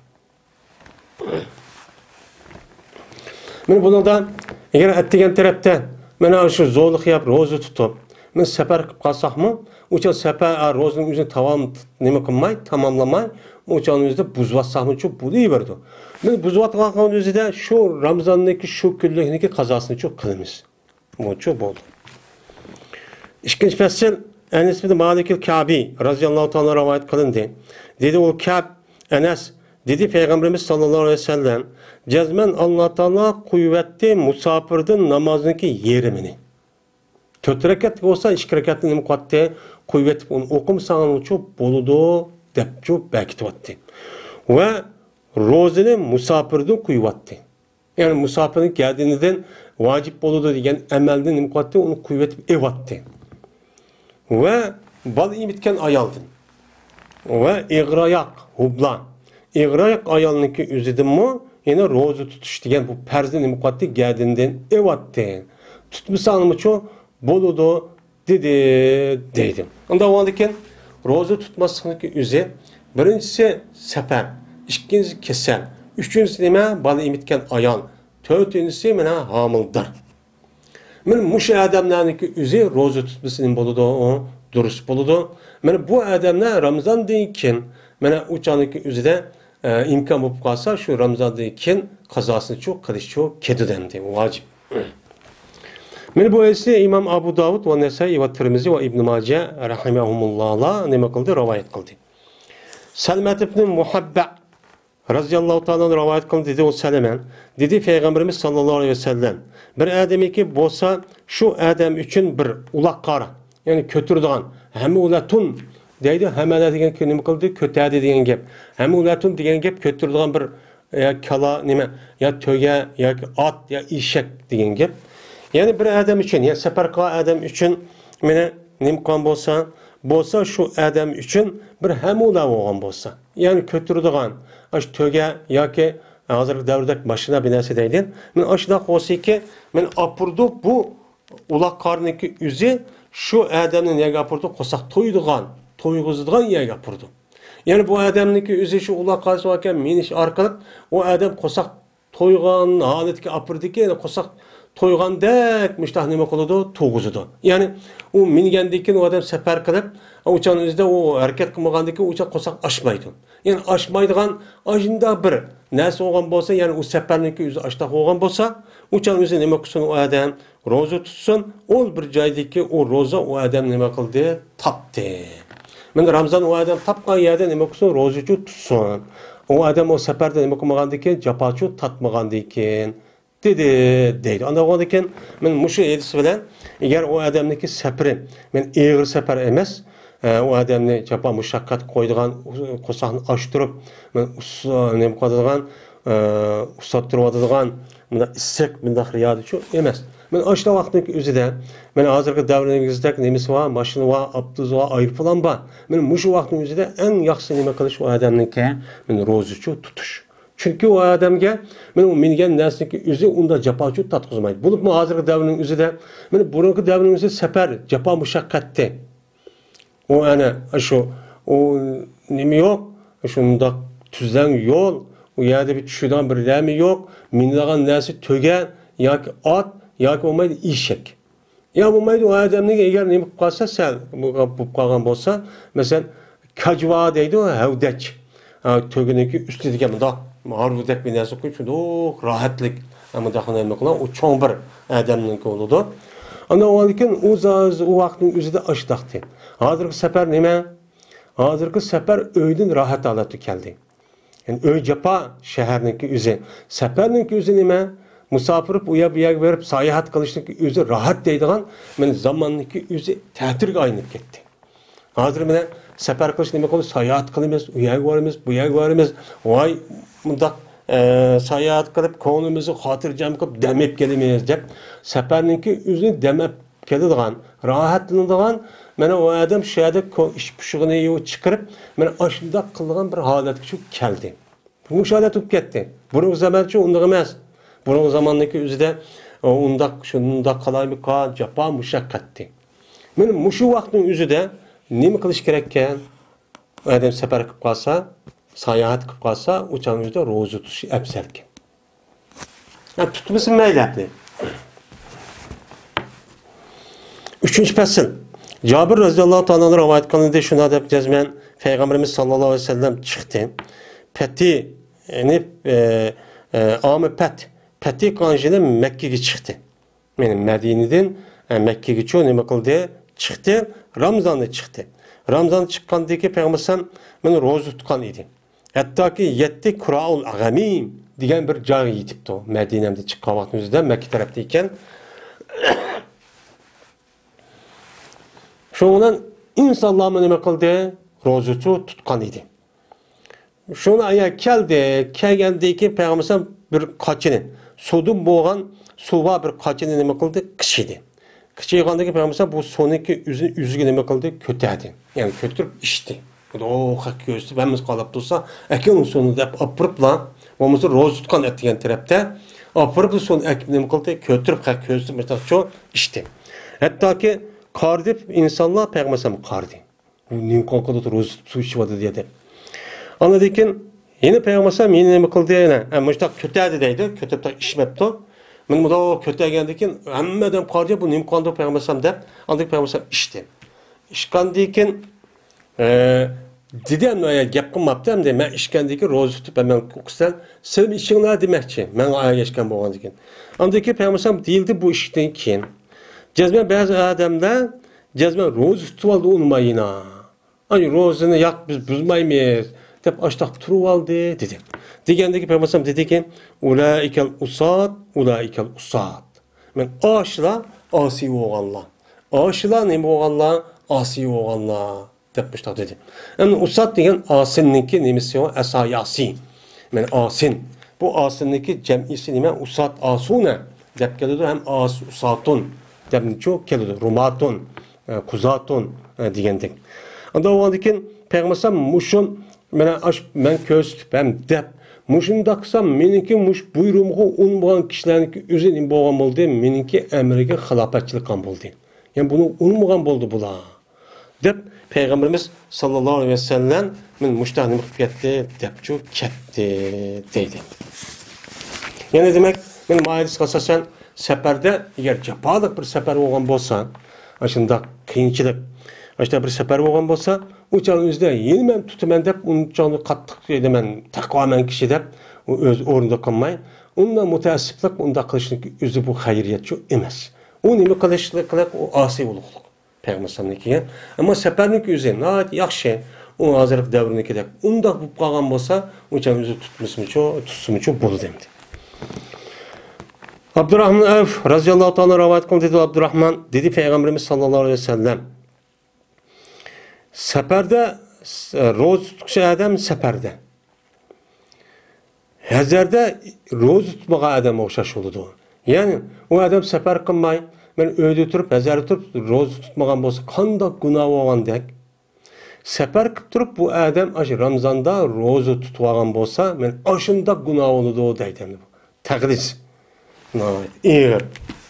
مانا بۇنىڭدا، ئەگەر ئەتىگەن تەرەپتە مانا شۇ زورلۇق يەپ روزا تۇتۇپ، مانا سەپەر قىلىپ قالساقمۇ، ئۇ چاغ سەپەر، ئا، روزىنىڭ ئۆزىنى تامام نېمە قىلماي، تاماملىماي، ئۇ چاغنىڭ ئۆزىدە بۇزۇۋاتساقمۇچۇ بولۇۋېرىدۇ. مانا بۇزۇۋاتقان ئۆزىدە شۇ رامىزاننىڭكى شۇ كۈنلۈكنىڭكى قازاسىنىچۇ قىلىمىز. بۇچۇ بولدى. ئىككىنچى پەسىل، ئەنەس بىن مالىكىل كەبى رازىياللاھۇ تائالا رىۋايەت قىلىندى. دېدى ئۇ كەب، ئەنەس، دېدى پەيغەمبىرىمىز ساللاللاھۇ ئەلەيھى ۋەسەللەم، جەزمەن ئاللا تائالا قويۇۋەتتى مۇساپىردىن نامازنىڭكى يېرىمىنى. تۆت رەكەت بولسا، ئىككى رەكەتنى نېمە قىلاتتى؟ قويۇۋېتىپ، ئۇنى ئوقۇمىساڭلارچۇ بولىدۇ، دەپچۇ بەكىتىۋەتتى. ۋە روزىنى مۇساپىردىن قويۇۋەتتى. يەنى مۇساپىرنىڭ گەدىنىدىن ۋاجىپ بولىدۇ دېگەن ئەمەلنى نېمە قىلاتتى؟ ئۇنى قويۇۋېتىپ ئېۋاتتى. ۋە بالا ئېمىتكەن ئايالدىن. ۋە ئېغىراياق، ھۇبلا. ئېغىراياق ئايالنىڭكى ئۆزىدىنمۇ يەنە روزا تۇتۇش دېگەن بۇ پەرزنى نېمە قىلاتتى؟ گەدىنىدىن ئېۋاتتى. تۇتمىساڭمۇچۇ بولىدۇ، دېدى، دەيدۇ. ئۇنداق بولغاندىكىن، روزا تۇتماسلىقنىڭكى ئۆزى، بىرىنچىسى سەپەر، ئىككىنچىسى كېسەل، ئۈچىنچىسى نېمە؟ بالا ئېمىتكەن ئايال، تۆتىنچىسى مانا ھامىلىدار. مانا مۇشۇ ئادەملەرنىڭكى ئۆزى روزا تۇتمىسا نېمە بولىدۇ؟ ئۇ دۇرۇس بولىدۇ. مانا بۇ ئادەملەر رامىزاندىن كېيىن، مانا ئۇ چاغنىڭكى ئۆزىدە ئە، ئىمكان بولۇپ قالسا، شۇ رامىزاندىن كېيىن قازاسىنىچۇ قىلىشچۇ كېتىدۇ ئەمدى، ۋاجىپ. مانا بۇ ھەدىسنى ئىمام ئابۇ داۋۇد ۋە نەسائىي ۋە تىرمىزى ۋە ئىبن ماجە رەھىمەھۇمۇللاھلار نېمە قىلدى؟ رىۋايەت قىلدى. سەلمەت ئىبن مۇھەببە رازىياللاھۇ تائالا ئەنھۇ رىۋايەت قىلدى، دېدى ئۇ سەلمە. دېدى پەيغەمبىرىمىز ساللاللاھۇ ئەلەيھى ۋەسەللەم، بىر ئادەمكى بولسا، شۇ ئادەم ئۈچۈن بىر ئۇلاق قار، يەنى كۆتۈرىدىغان، ھەمۇلەتۇن دەيدۇ، ھەمەلە دېگەن نېمە قىلدى؟ كۆتەردى دېگەن گەپ. ھەمۇلەتۇن دېگەن گەپ كۆتۈرىدىغان بىر، يا كالا نېمە، يا تۆگە، ياكى ئات، يا ئېشەك دېگەن گەپ. يەنى بىر ئادەم ئۈچۈن، يا سەپەر قىلغان ئادەم ئۈچۈن مانا نېمە قىلغان بولسا، بولسا شۇ ئادەم ئۈچۈن بىر ھەمۇلە بولغان بولسا، يەنى كۆتۈرىدىغان، ئاشۇ تۆگە ياكى ھازىرقى دەۋردەك ماشىنا بىر نەرسە دەيدۇ. مانا ئاشۇنداق بولسىكى، مانا ئاپىرىدۇ بۇ ئۇلاق قارنىڭكى ئۆزى شۇ ئادەمنى نەگە ئاپىرىدۇ؟ قورساق تويىدىغان، تويغۇزىدىغان يەرگە ئاپىرىدۇ. يەنى بۇ ئادەمنىڭكى ئۆزى شۇ ئۇلاق قارسىغا مېنىش ئارقىلىق ئۇ ئادەم قورساق تويغان ھالەتكە ئاپىرىدىكى، يەنى قورساق تويغاندەك مۇشتاق نېمە قىلىدۇ؟ تويغۇزىدۇ. يەنى ئۇ مىنگەندىن كېيىن ئۇ ئادەم سەپەر قىلىپ، ئۇچان ئۆزىدە ئۇ ھەرىكەت قىلمىغاندىن كېيىن ئۇچان قورساق ئاچمايدۇ. يەنى ئاچمايدىغان ئاشۇنداق بىر نەرسە بولغان بولسا، يەنى ئۇ سەپەرنىڭكى ئۆزى ئاشتاق بولغان بولسا، ئۇچان ئۆزى نېمە قىلسۇن ئۇ ئادەم؟ روزا تۇتسۇن، ئۇ بىر جايدىكى ئۇ روزا ئۇ ئادەم نېمە قىلدى؟ تاپتى. مانا رامزان ئۇ ئادەم تاپقان يەردە نېمە قىلسۇن؟ روزىچۇ تۇتسۇن. ئۇ ئادەم ئۇ سەپەردە نېمە قىلمىغاندىكىن؟ جاپاچۇ تارتمىغاندىكىن. دېدى، دەيدۇ. ئانداق بولغاندىكىن، مانا مۇشۇ ھەدىس بىلەن، ئەگەر ئۇ ئادەمنىڭكى سەپىرى، مانا ئېغىر سەپەر ئەمەس، ئە، ئۇ ئادەمنى جاپا مۇشەققەتكە قويىدىغان، قورساقنى ئاچتۇرۇپ، مەن ئۇس-، نېمە قىلىدىغان، ئە، ئۇسساتتۇرۇۋاتىدىغان، مۇنداق ئىسسىق، مۇنداق رىيادىچۇ ئەمەس. مەن ئاشۇ ۋاقىتنىڭ ئۆزىدە، مەن ھازىرقى دەۋرىمىزدەك نېمىسى بار، ماشىنا بار، ئاپتوبۇس بار، ئايروپىلان بار. مەن مۇشۇ ۋاقىتنىڭ ئۆزىدە ئەڭ ياخشى نېمە قىلىش ئۇ ئادەمنىڭكى، مەن روزىچۇ تۇتۇش. چۈنكى ئۇ ئادەمگە مەن ئۇ مىنگەن نەرسىنىڭكى ئۆزى ئۇنداق جاپاچۇ تارتقۇزمايدۇ. بولۇپمۇ ھازىرقى دەۋرنىڭ ئۆزىدە، مەن بۇرۇنقى دەۋرنىڭ ئۆزى سەپەر، جاپا مۇشەققەتتى. ئۇ ئەنە شۇ، ئۇ نېمە يوق، شۇنداق تۈزلەڭ يول، ئۇ يەردە بىر چۈشىدىغان بىر نېمە يوق، مىنىدىغان نەرسە تۆگە ياكى ئات ياكى بولمايدۇ ئېشەك. يا بولمايدۇ، ئۇ ئادەمنىڭ ئەگەر نېمە قىلىپ قالسا، سەل بولۇپ قالغان بولسا، مەسىلەن، كاجۋا دەيدۇ، ھەۋدەك. ھە، تۆگىنىڭكى ئۈستىدىكى مۇنداق ھارۋىدەك بىر نەرسە قويۇپ، شۇنداق راھەتلىك، ھە، مۇنداق نېمە قىلغان، ئۇ چوڭ بىر ئادەمنىڭكى بولىدۇ. ئاندىن ئۇنىڭدىن كېيىن ئۇ زا-، ئۇ ۋاقىتنىڭ ئۆزىدە ئاشتاقتى. ھازىرقى سەپەر نېمە؟ ھازىرقى سەپەر ئۆيدىن راھەت ھالەتكە كەلدى. يەنى ئۆي جاپا، شەھەرنىڭكى ئۆزى. سەپەرنىڭكى ئۆزى نېمە؟ مۇساپىر بولۇپ، ئۇ يەر بۇ يەرگە بېرىپ، ساياھەت قىلىشنىڭكى ئۆزى راھەت دەيدىغان، مانا زاماننىڭكى ئۆزى تەتۈرگە ئايلىنىپ كەتتى. ھازىر مانا سەپەر قىلىش نېمە قىلىمىز؟ ساياھەت قىلىمىز، ئۇ يەرگە بارىمىز، بۇ يەرگە بارىمىز. ۋاي، مۇنداق، ئە، ساياھەت قىلىپ، كۆڭلىمىزنى خاتىرجەم قىلىپ، دەم ئېلىپ كېلىمىز دەپ، سەپەرنىڭكى ئۆزىنى دەم ئېلىپ كېلىدىغان، راھەتلىنىدىغان، مانا ئۇ ئادەم شۇ يەردە كو-، ئىچ پۇشۇقىنى يۇ-، چىقىرىپ، مانا ئاشۇنداق قىلىدىغان بىر ھالەتكە شۇ كەلدى. مۇشۇ ھالەت بولۇپ كەتتى. بۇرۇنقى زامانچە ئۇنداق ئەمەس. بۇرۇنقى زاماننىڭكى ئۆزىدە، ئۇ ئۇنداق، شۇنداق قالايمىقان، جاپا، مۇشەققەتتى. مانا مۇشۇ ۋاقىتنىڭ ئۆزىدە نېمە قىلىش كېرەككەن؟ ئادەم سەپەر قىلىپ قالسا، ساياھەت قىلىپ قالسا، ئۇ چاغنىڭ ئۆزىدە روزا تۇتۇش ئەپزەلكەن. ھە، تۇتمىسا مەيلى ئەپلى. ئۈچىنچى پەسىل. جابىر رەزىياللاھۇ تائالا ئەنھۇ رىۋايەت قىلىندى، شۇنداق دەپ جەزمەن پەيغەمبىرىمىز ساللاللاھۇ ئەلەيھى ۋەسەللەم چىقتى. پەتى، يەنى، ئە، ئە، ئامى پەت، پەتى قانشىنى مەككىگە چىقتى. يەنى مەدىنىدىن، ئە، مەككىگىچۇ نېمە قىلدى؟ چىقتى، رامزاندا چىقتى. رامزان چىققاندىكى پەيغەمبەر ئەلەيھىسسالام مانا روزا تۇتقان ئىدى. ھەتتاكى يەتتە كۇرائۇل غەمىم دېگەن بىر جايغا يېتىپتۇ. مەدىنەمدە چىققان ۋاقتىمىزدا مەككە تەرەپتە ئىكەن. شۇنىڭ بىلەن ئىنسانلارمۇ نېمە قىلدى؟ روزىچۇ تۇتقان ئىدى. شۇنى ئايا كەلدى، كەلگەندىن كېيىن پەيغەمبەر بىر قاچىنى، سۇدىن بولغان سۇ بار بىر قاچىنى نېمە قىلدى؟ قىچىدى. قىچىغاندىن كېيىن پەيغەمبەر بۇ سۇنىڭكى ئۆزىنى ئۆزىگە نېمە قىلدى؟ كۆتەردى. يەنى كۆتۈرۈپ ئىچتى. ئۇ خەق كۆرسىتىپ ھەممىسى قالاپ تۇرسا، ئەكىل سۇنى دەپ ئاپىرىپلا، بولمىسا روزا تۇتقان ئەتىگەن تەرەپتە ئاپىرىپ سۇنى ئەكىپ نېمە قىلدى؟ كۆتۈرۈپ خەق كۆرسىتىپ مۇشۇنداقچۇ ئىچتى. ھەتتاكى قارىدى، ئىنسانلار پەيغەمبەر قارىدى. بۇ نېمە قىلىۋاتىدۇ، روزا تۇتۇپ سۇ ئىچىۋاتىدۇ دېدى. ئاندىن كېيىن يەنە پەيغەمبەر ئەلەيھىسسالام يەنە نېمە قىلدى؟ يەنە، ھە، مۇشۇنداق كۆتەردى دەيدۇ، كۆتۈرۈپ تا ئىچمەپتۇ. مانا بۇنداق كۆتەرگەندىن كېيىن ھەممە ئادەم قارىدى، بۇ نېمە قىلىدۇ پەيغەمبەر ئەلەيھىسسالام دەپ. ئاندىن كېيىن پەيغەمبەر ئەلەيھىسسالام ئىچتى. ئىچكەندىن كېيىن، ئە، دېدى، ئەمدى گەپ قىلماپتۇ، ئەمدى مەن ئىچكەندىن كېيىن روزا تۇتۇپ مەن قىلسام، سىلەرمۇ ئىچىڭلار دېمەكچى، مەن ئەگەشكەن بولغاندىن كېيىن. ئاندىن كېيىن پەيغەمبەر ئەلەيھىسسالام دېيىلدى بۇ ئىشتىن كېيىن. جەزمەن بەزى ئادەملەر جەزمەن روزا تۇتۇۋالدى ئۇنىمايىنا. ئاي، روزىنى ياق، بىز بۇزمايمىز دەپ ئاشتاق تۇرۇۋالدى دېدى. دېگەندىكى پەيغەمبەر ئەلەيھىسسالام دېدىكى، ئۇلائىكەل ئۇسات، ئۇلائىكەل ئۇسات. مەن ئاشۇلار ئاسىي بولغانلار. ئاشۇلار نېمە بولغانلار؟ ئاسىي بولغانلار دەپ مۇشتاق دېدى. ئەمدى ئۇسات دېگەن ئاسىننىڭكى نېمىسى ئۇ؟ ئەساياسى. مەن ئاسىن. بۇ ئاسىننىڭكى جەمئىسى نېمە؟ ئۇسات ئاسۇنە دەپ كېلىدۇ. ھەم ئاس-، ئۇساتۇن دەپچۇ كېلىدۇ. رۇماتۇن، ئە، قۇزاتۇن، ئە، دېگەندەك. ئاندا بولغاندىن كېيىن پەيغەمبەر ئەلەيھىسسالام مۇشۇ مانا ئاش-، مەن كۆرسىتىپ ھەم دەپ، مۇشۇنداق قىلسام، مېنىڭكى مۇشۇ بۇيرۇمغا ئۇنمىغان كىشىلەرنىڭكى ئۆزى نېمە بولغان بولدى؟ مېنىڭكى ئەمرىگە خىلاپەتچىلىك قىلغان بولدى. يەنى بۇنى ئۇنمىغان بولدى بۇلار. دەپ پەيغەمبىرىمىز ساللاللاھۇ ئەلەيھى ۋەسەللەم مېنى مۇشۇنداق نېمە قىلىپ كەتتى دەپچۇ كەتتى دەيدۇ. يەنى دېمەك، مانا بۇ ھەدىسكە ئاساسەن سەپەردە، ئەگەر جاپالىق بىر سەپەر بولغان بولسا، ئاشۇنداق قىيىنچىلىق، ئاشۇنداق بىر سەپەر بولغان بولسا، ئۇ چاغنىڭ ئۆزىدە يەنە مەن تۇتىمەن دەپ، ئۇ چاغنى قاتتىق، يەنە مەن تەقۋامەن كىشى دەپ، ئۇ ئۆزى ئورنىدا قىلماي، ئۇنداق مۇتەئەسسىپلىق، ئۇنداق قىلىشنىڭ ئۆزى بۇ خەيرىيەتچۇ ئەمەس. ئۇ نېمە قىلىشلىق، ئۇ ئاسىي بولۇقلۇق. پەيغەمبەر ئەلەيھىسسالامنىڭكىگە. ئەمما سەپەرنىڭكى ئۆزى ناھايىتى ياخشى. ئۇ ھازىرقى دەۋرنىڭكىدەك ئۇنداق بولۇپ قالغان بولسا، ئۇ چاغ ئۆزى تۇتمىسىمۇچۇ، تۇتسىمۇچۇ بولىدۇ ئەمدى. ئابدۇراھمان ئەۋف رەزىياللاھۇ تائالا رىۋايەت قىلدى، دېدى ئابدۇراھمان، دېدى پەيغەمبىرىمىز ساللاللاھۇ ئەلەيھى ۋەسەللەم، سەپەردە، روزا تۇتقۇچى ئادەم سەپەردە. ھەزەردە روزا تۇتمىغان ئادەمگە ئوخشاش بولىدۇ. يەنى ئۇ ئادەم سەپەر قىلماي، مەن ئۆيدە تۇرۇپ، ھەزەردە تۇرۇپ روزا تۇتمىغان بولسا، قانداق گۇناھ بولغاندەك؟ سەپەر قىلىپ تۇرۇپ، بۇ ئادەم ئاشۇ رامزاندا روزا تۇتۇۋالغان بولسا، مەن ئاشۇنداق گۇناھ بولىدۇ دەيدۇ. تەغلىس. ناھايىتى ئېغىر.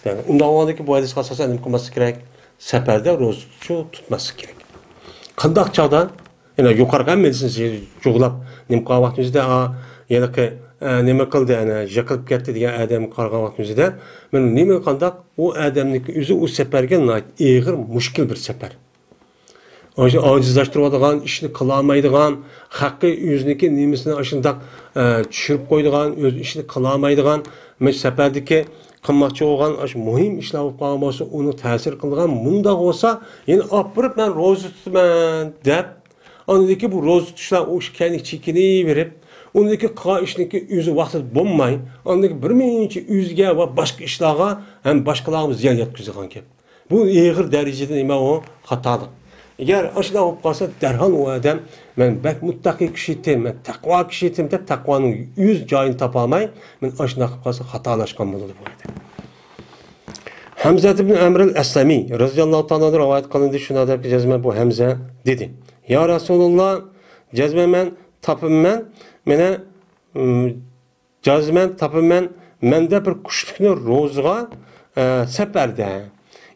يەنى ئۇنداق بولغاندىكىن بۇ ھەدىسكە ئاساسەن نېمە قىلماسلىق كېرەك؟ سەپەردە روزا تۇتۇشنى تۇتماسلىق كېرەك. قانداق چاغدا؟ يەنە يۇقىرىقى ھەممىسىنى جۇغلاپ، نېمە قىلغان ۋاقتىمىزدا، ئا، ھېلىقى، ئە، نېمە قىلدى، ئەنە، يىقىلىپ كەتتى دېگەن ئادەمگە قارىغان ۋاقتىمىزدا، مەن نېمە قانداق؟ ئۇ ئادەمنىڭكى ئۆزى ئۇ سەپەرگە ناھايىتى ئېغىر، مۈشكۈل بىر سەپەر. ئاشۇ ئاجىزلاشتۇرۇۋاتىدىغان، ئىشنى قىلالمايدىغان، خەققە ئۆزىنىڭكى نېمىسىنى ئاشۇنداق، ئە، چۈشۈرۈپ قويىدىغان، ئۆز ئىشىنى قىلالمايدىغان، مەن سەپەردىكى قىلماقچى بولغان ئاشۇ مۇھىم ئىشلار بولۇپ قالغان بولسا، ئۇنى تەسىر قىلىدىغان، مۇنداق بولسا، يەنە ئاپىرىپ مەن روزا تۇتىمەن دەپ، ئاندىن كېيىن بۇ روزا تۇتۇشلار ئۇ ئىش كەينىگە چېكىنىۋېرىپ، ئۇندىن كېيىن قىلغان ئىشنىڭكى ئۆزى ۋاقتىدا بولماي، ئاندىن كېيىن بىر مۇنچە ئۆزىگە ۋە باشقا ئىشلارغا ھەم باشقىلارغا زىيان يەتكۈزىدىغان گەپ. بۇ ئېغىر دەرىجىدە نېمە ئۇ؟ خاتالىق. ئەگەر ئاشۇنداق بولۇپ قالسا، دەرھال ئۇ ئادەم، مەن بەك مۇتتەقىي كىشى ئىدىم، مەن تەقۋا كىشى ئىدىم دەپ، تەقۋانىڭ ئۆز جايىنى تاپالماي، مەن ئاشۇنداق قىلىپ قالسا، خاتالاشقان بولىدۇ بۇ ئادەم. ھەمزە ئىبن ئەمر ئەل ئەسلەمى رەزىياللاھۇ تائالا ئەنھۇ رىۋايەت قىلىندى، شۇنىڭ دەپ جەزمەن بۇ ھەمزە دېدى: يا رەسۇلاللا، جەزمەن مەن تاپىمەن، مېنى، ئىم، جەزمەن تاپىمەن، مەندە بىر كۈچلۈكنى روزىغا، ئە، سەپەردە.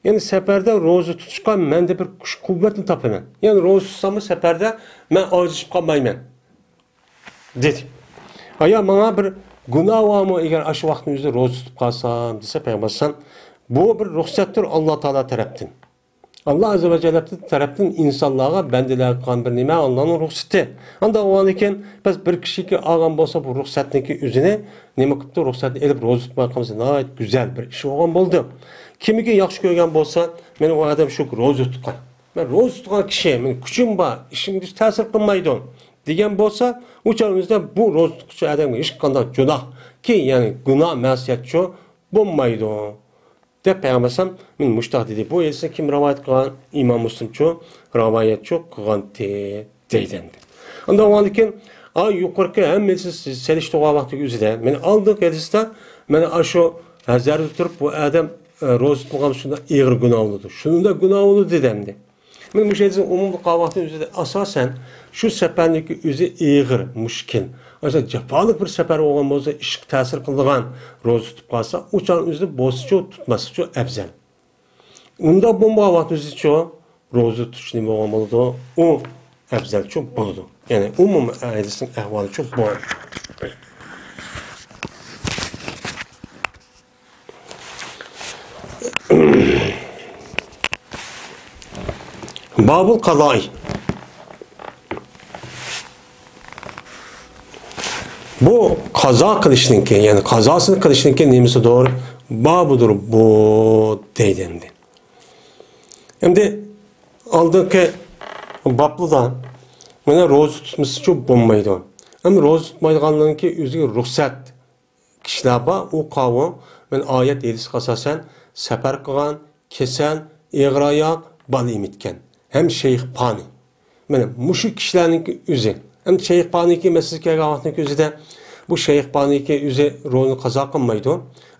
يەنى سەپەردە روزا تۇتۇشقا مەندە بىر كۈچ-قۇۋۋەتنى تاپىمەن. يەنى روزا تۇتساممۇ سەپەردە مەن ئاجىزلىشىپ قالمايمەن، دېدى. ئايا، ماڭا بىر گۇناھ بارمۇ، ئەگەر ئاشۇ ۋاقىتنىڭ ئۆزىدە روزا تۇتۇپ قالسام، دېسە پەيغەمبەر ئەلەيھىسسالام، بۇ بىر رۇخسەتتۇر ئاللا تائالا تەرەپتىن. ئاللا ئەززە ۋە جەللە تەرەپتىن ئىنسانلارغا، بەندىلەرگە قىلغان بىر نېمە، ئاللانىڭ رۇخسىتى. ئانداق بولغاندىكىن، بەس بىر كىشىكى ئالغان بولسا بۇ رۇخسەتنىڭكى ئۆزىنى، نېمە قىپتۇ، رۇخسەتنى ئېلىپ روزا تۇتماي قالمىسا، ناھايىتى گۈزەل بىر ئىش بولغان بولدى. كىمكى ياخشى كۆرگەن بولسا، مېنى ئۇ ئادەم شۇ روزا تۇتقان. مەن روزا تۇتقان كىشى، مېنىڭ كۈچۈم بار، ئىشىمگە ھېچ تەسىر قىلمايدۇ، دېگەن بولسا، ئۇ چاغنىڭ ئۆزىدە بۇ روزا تۇتقۇچى ئادەمگە ھېچقانداق جۇناھكى، يەنى گۇناھ، مەسىيەتچۇ بولمايدۇ. دەپ پەيغەمبەر ئەلەيھىسسالام مېنى مۇشتاق دېدى. بۇ ھەدىسنى كىم رىۋايەت قىلغان؟ ئىمام مۇسلىمچۇ رىۋايەتچۇ قىلغانتى دەيدۇ ئەمدى. ئاندىن ئۇنىڭدىن كېيىن، ئا، يۇقىرىقى ھەممىسى سېلىشتۇرغان ۋاقتىدىكى ئۆزىدە، مېنى ئالدىنقى ھەدىستە مانا ئاشۇ ھەزەردە تۇرۇپ بۇ ئادەم، ئە، روزا تۇتمىغان شۇنداق ئېغىر گۇناھ بولىدۇ، شۇنداق گۇناھ بولىدۇ دېدى ئەمدى. مانا مۇشۇ ھەدىسنى ئومۇملۇق قىلغان ۋاقتىمىزدا ئاساسەن شۇ سەپەرنىڭكى ئۆزى ئېغىر، مۈشكۈل. ئاشۇ جاپالىق بىر سەپەر بولغان بولسا، ئىشقا تەسىر قىلىدىغان، روزا تۇتۇپ قالسا، ئۇ چاغ ئۆزىدە بولسىچۇ، تۇتماسىچۇ ئەۋزەل. ئۇنداق بولمىغان ۋاقتىمىزدىچۇ، روزا تۇتۇش نېمە بولغان بولىدۇ؟ ئۇ ئەۋزەلچۇ بولىدۇ. يەنى ئومۇمىي ھەدىسنىڭ ئەھۋالىچۇ بۇ. بابۇل قازائى. بۇ قازا قىلىشنىڭكى، يەنى قازاسىنى قىلىشنىڭكى نېمىسىدۇر؟ بابىدۇر بۇ دەيدۇ ئەمدى. ئەمدى ئالدىنقى بابلىدا مانا روزا تۇتمىسىچۇ بولمايدۇ. ئەمدى روزا تۇتمايدىغانلىرىنىڭكى ئۆزىگە رۇخسەت كىشىلەر بار، ئۇ قاۋۇم، مەن ئايەت ھەدىسكە ئاساسەن سەپەر قىلغان، كېسەل، ئېغىر ئاياق، بالا ئېمىتكەن ھەم شەيخ پانى. مانا مۇشۇ كىشىلەرنىڭكى ئۆزى. ئەمدى شەيخ پانىكى مەسىلىسى كەلگەن ۋاقىتنىڭكى ئۆزىدە، بۇ شەيخ پانىكى ئۆزى روزىنى قازا قىلمايدۇ.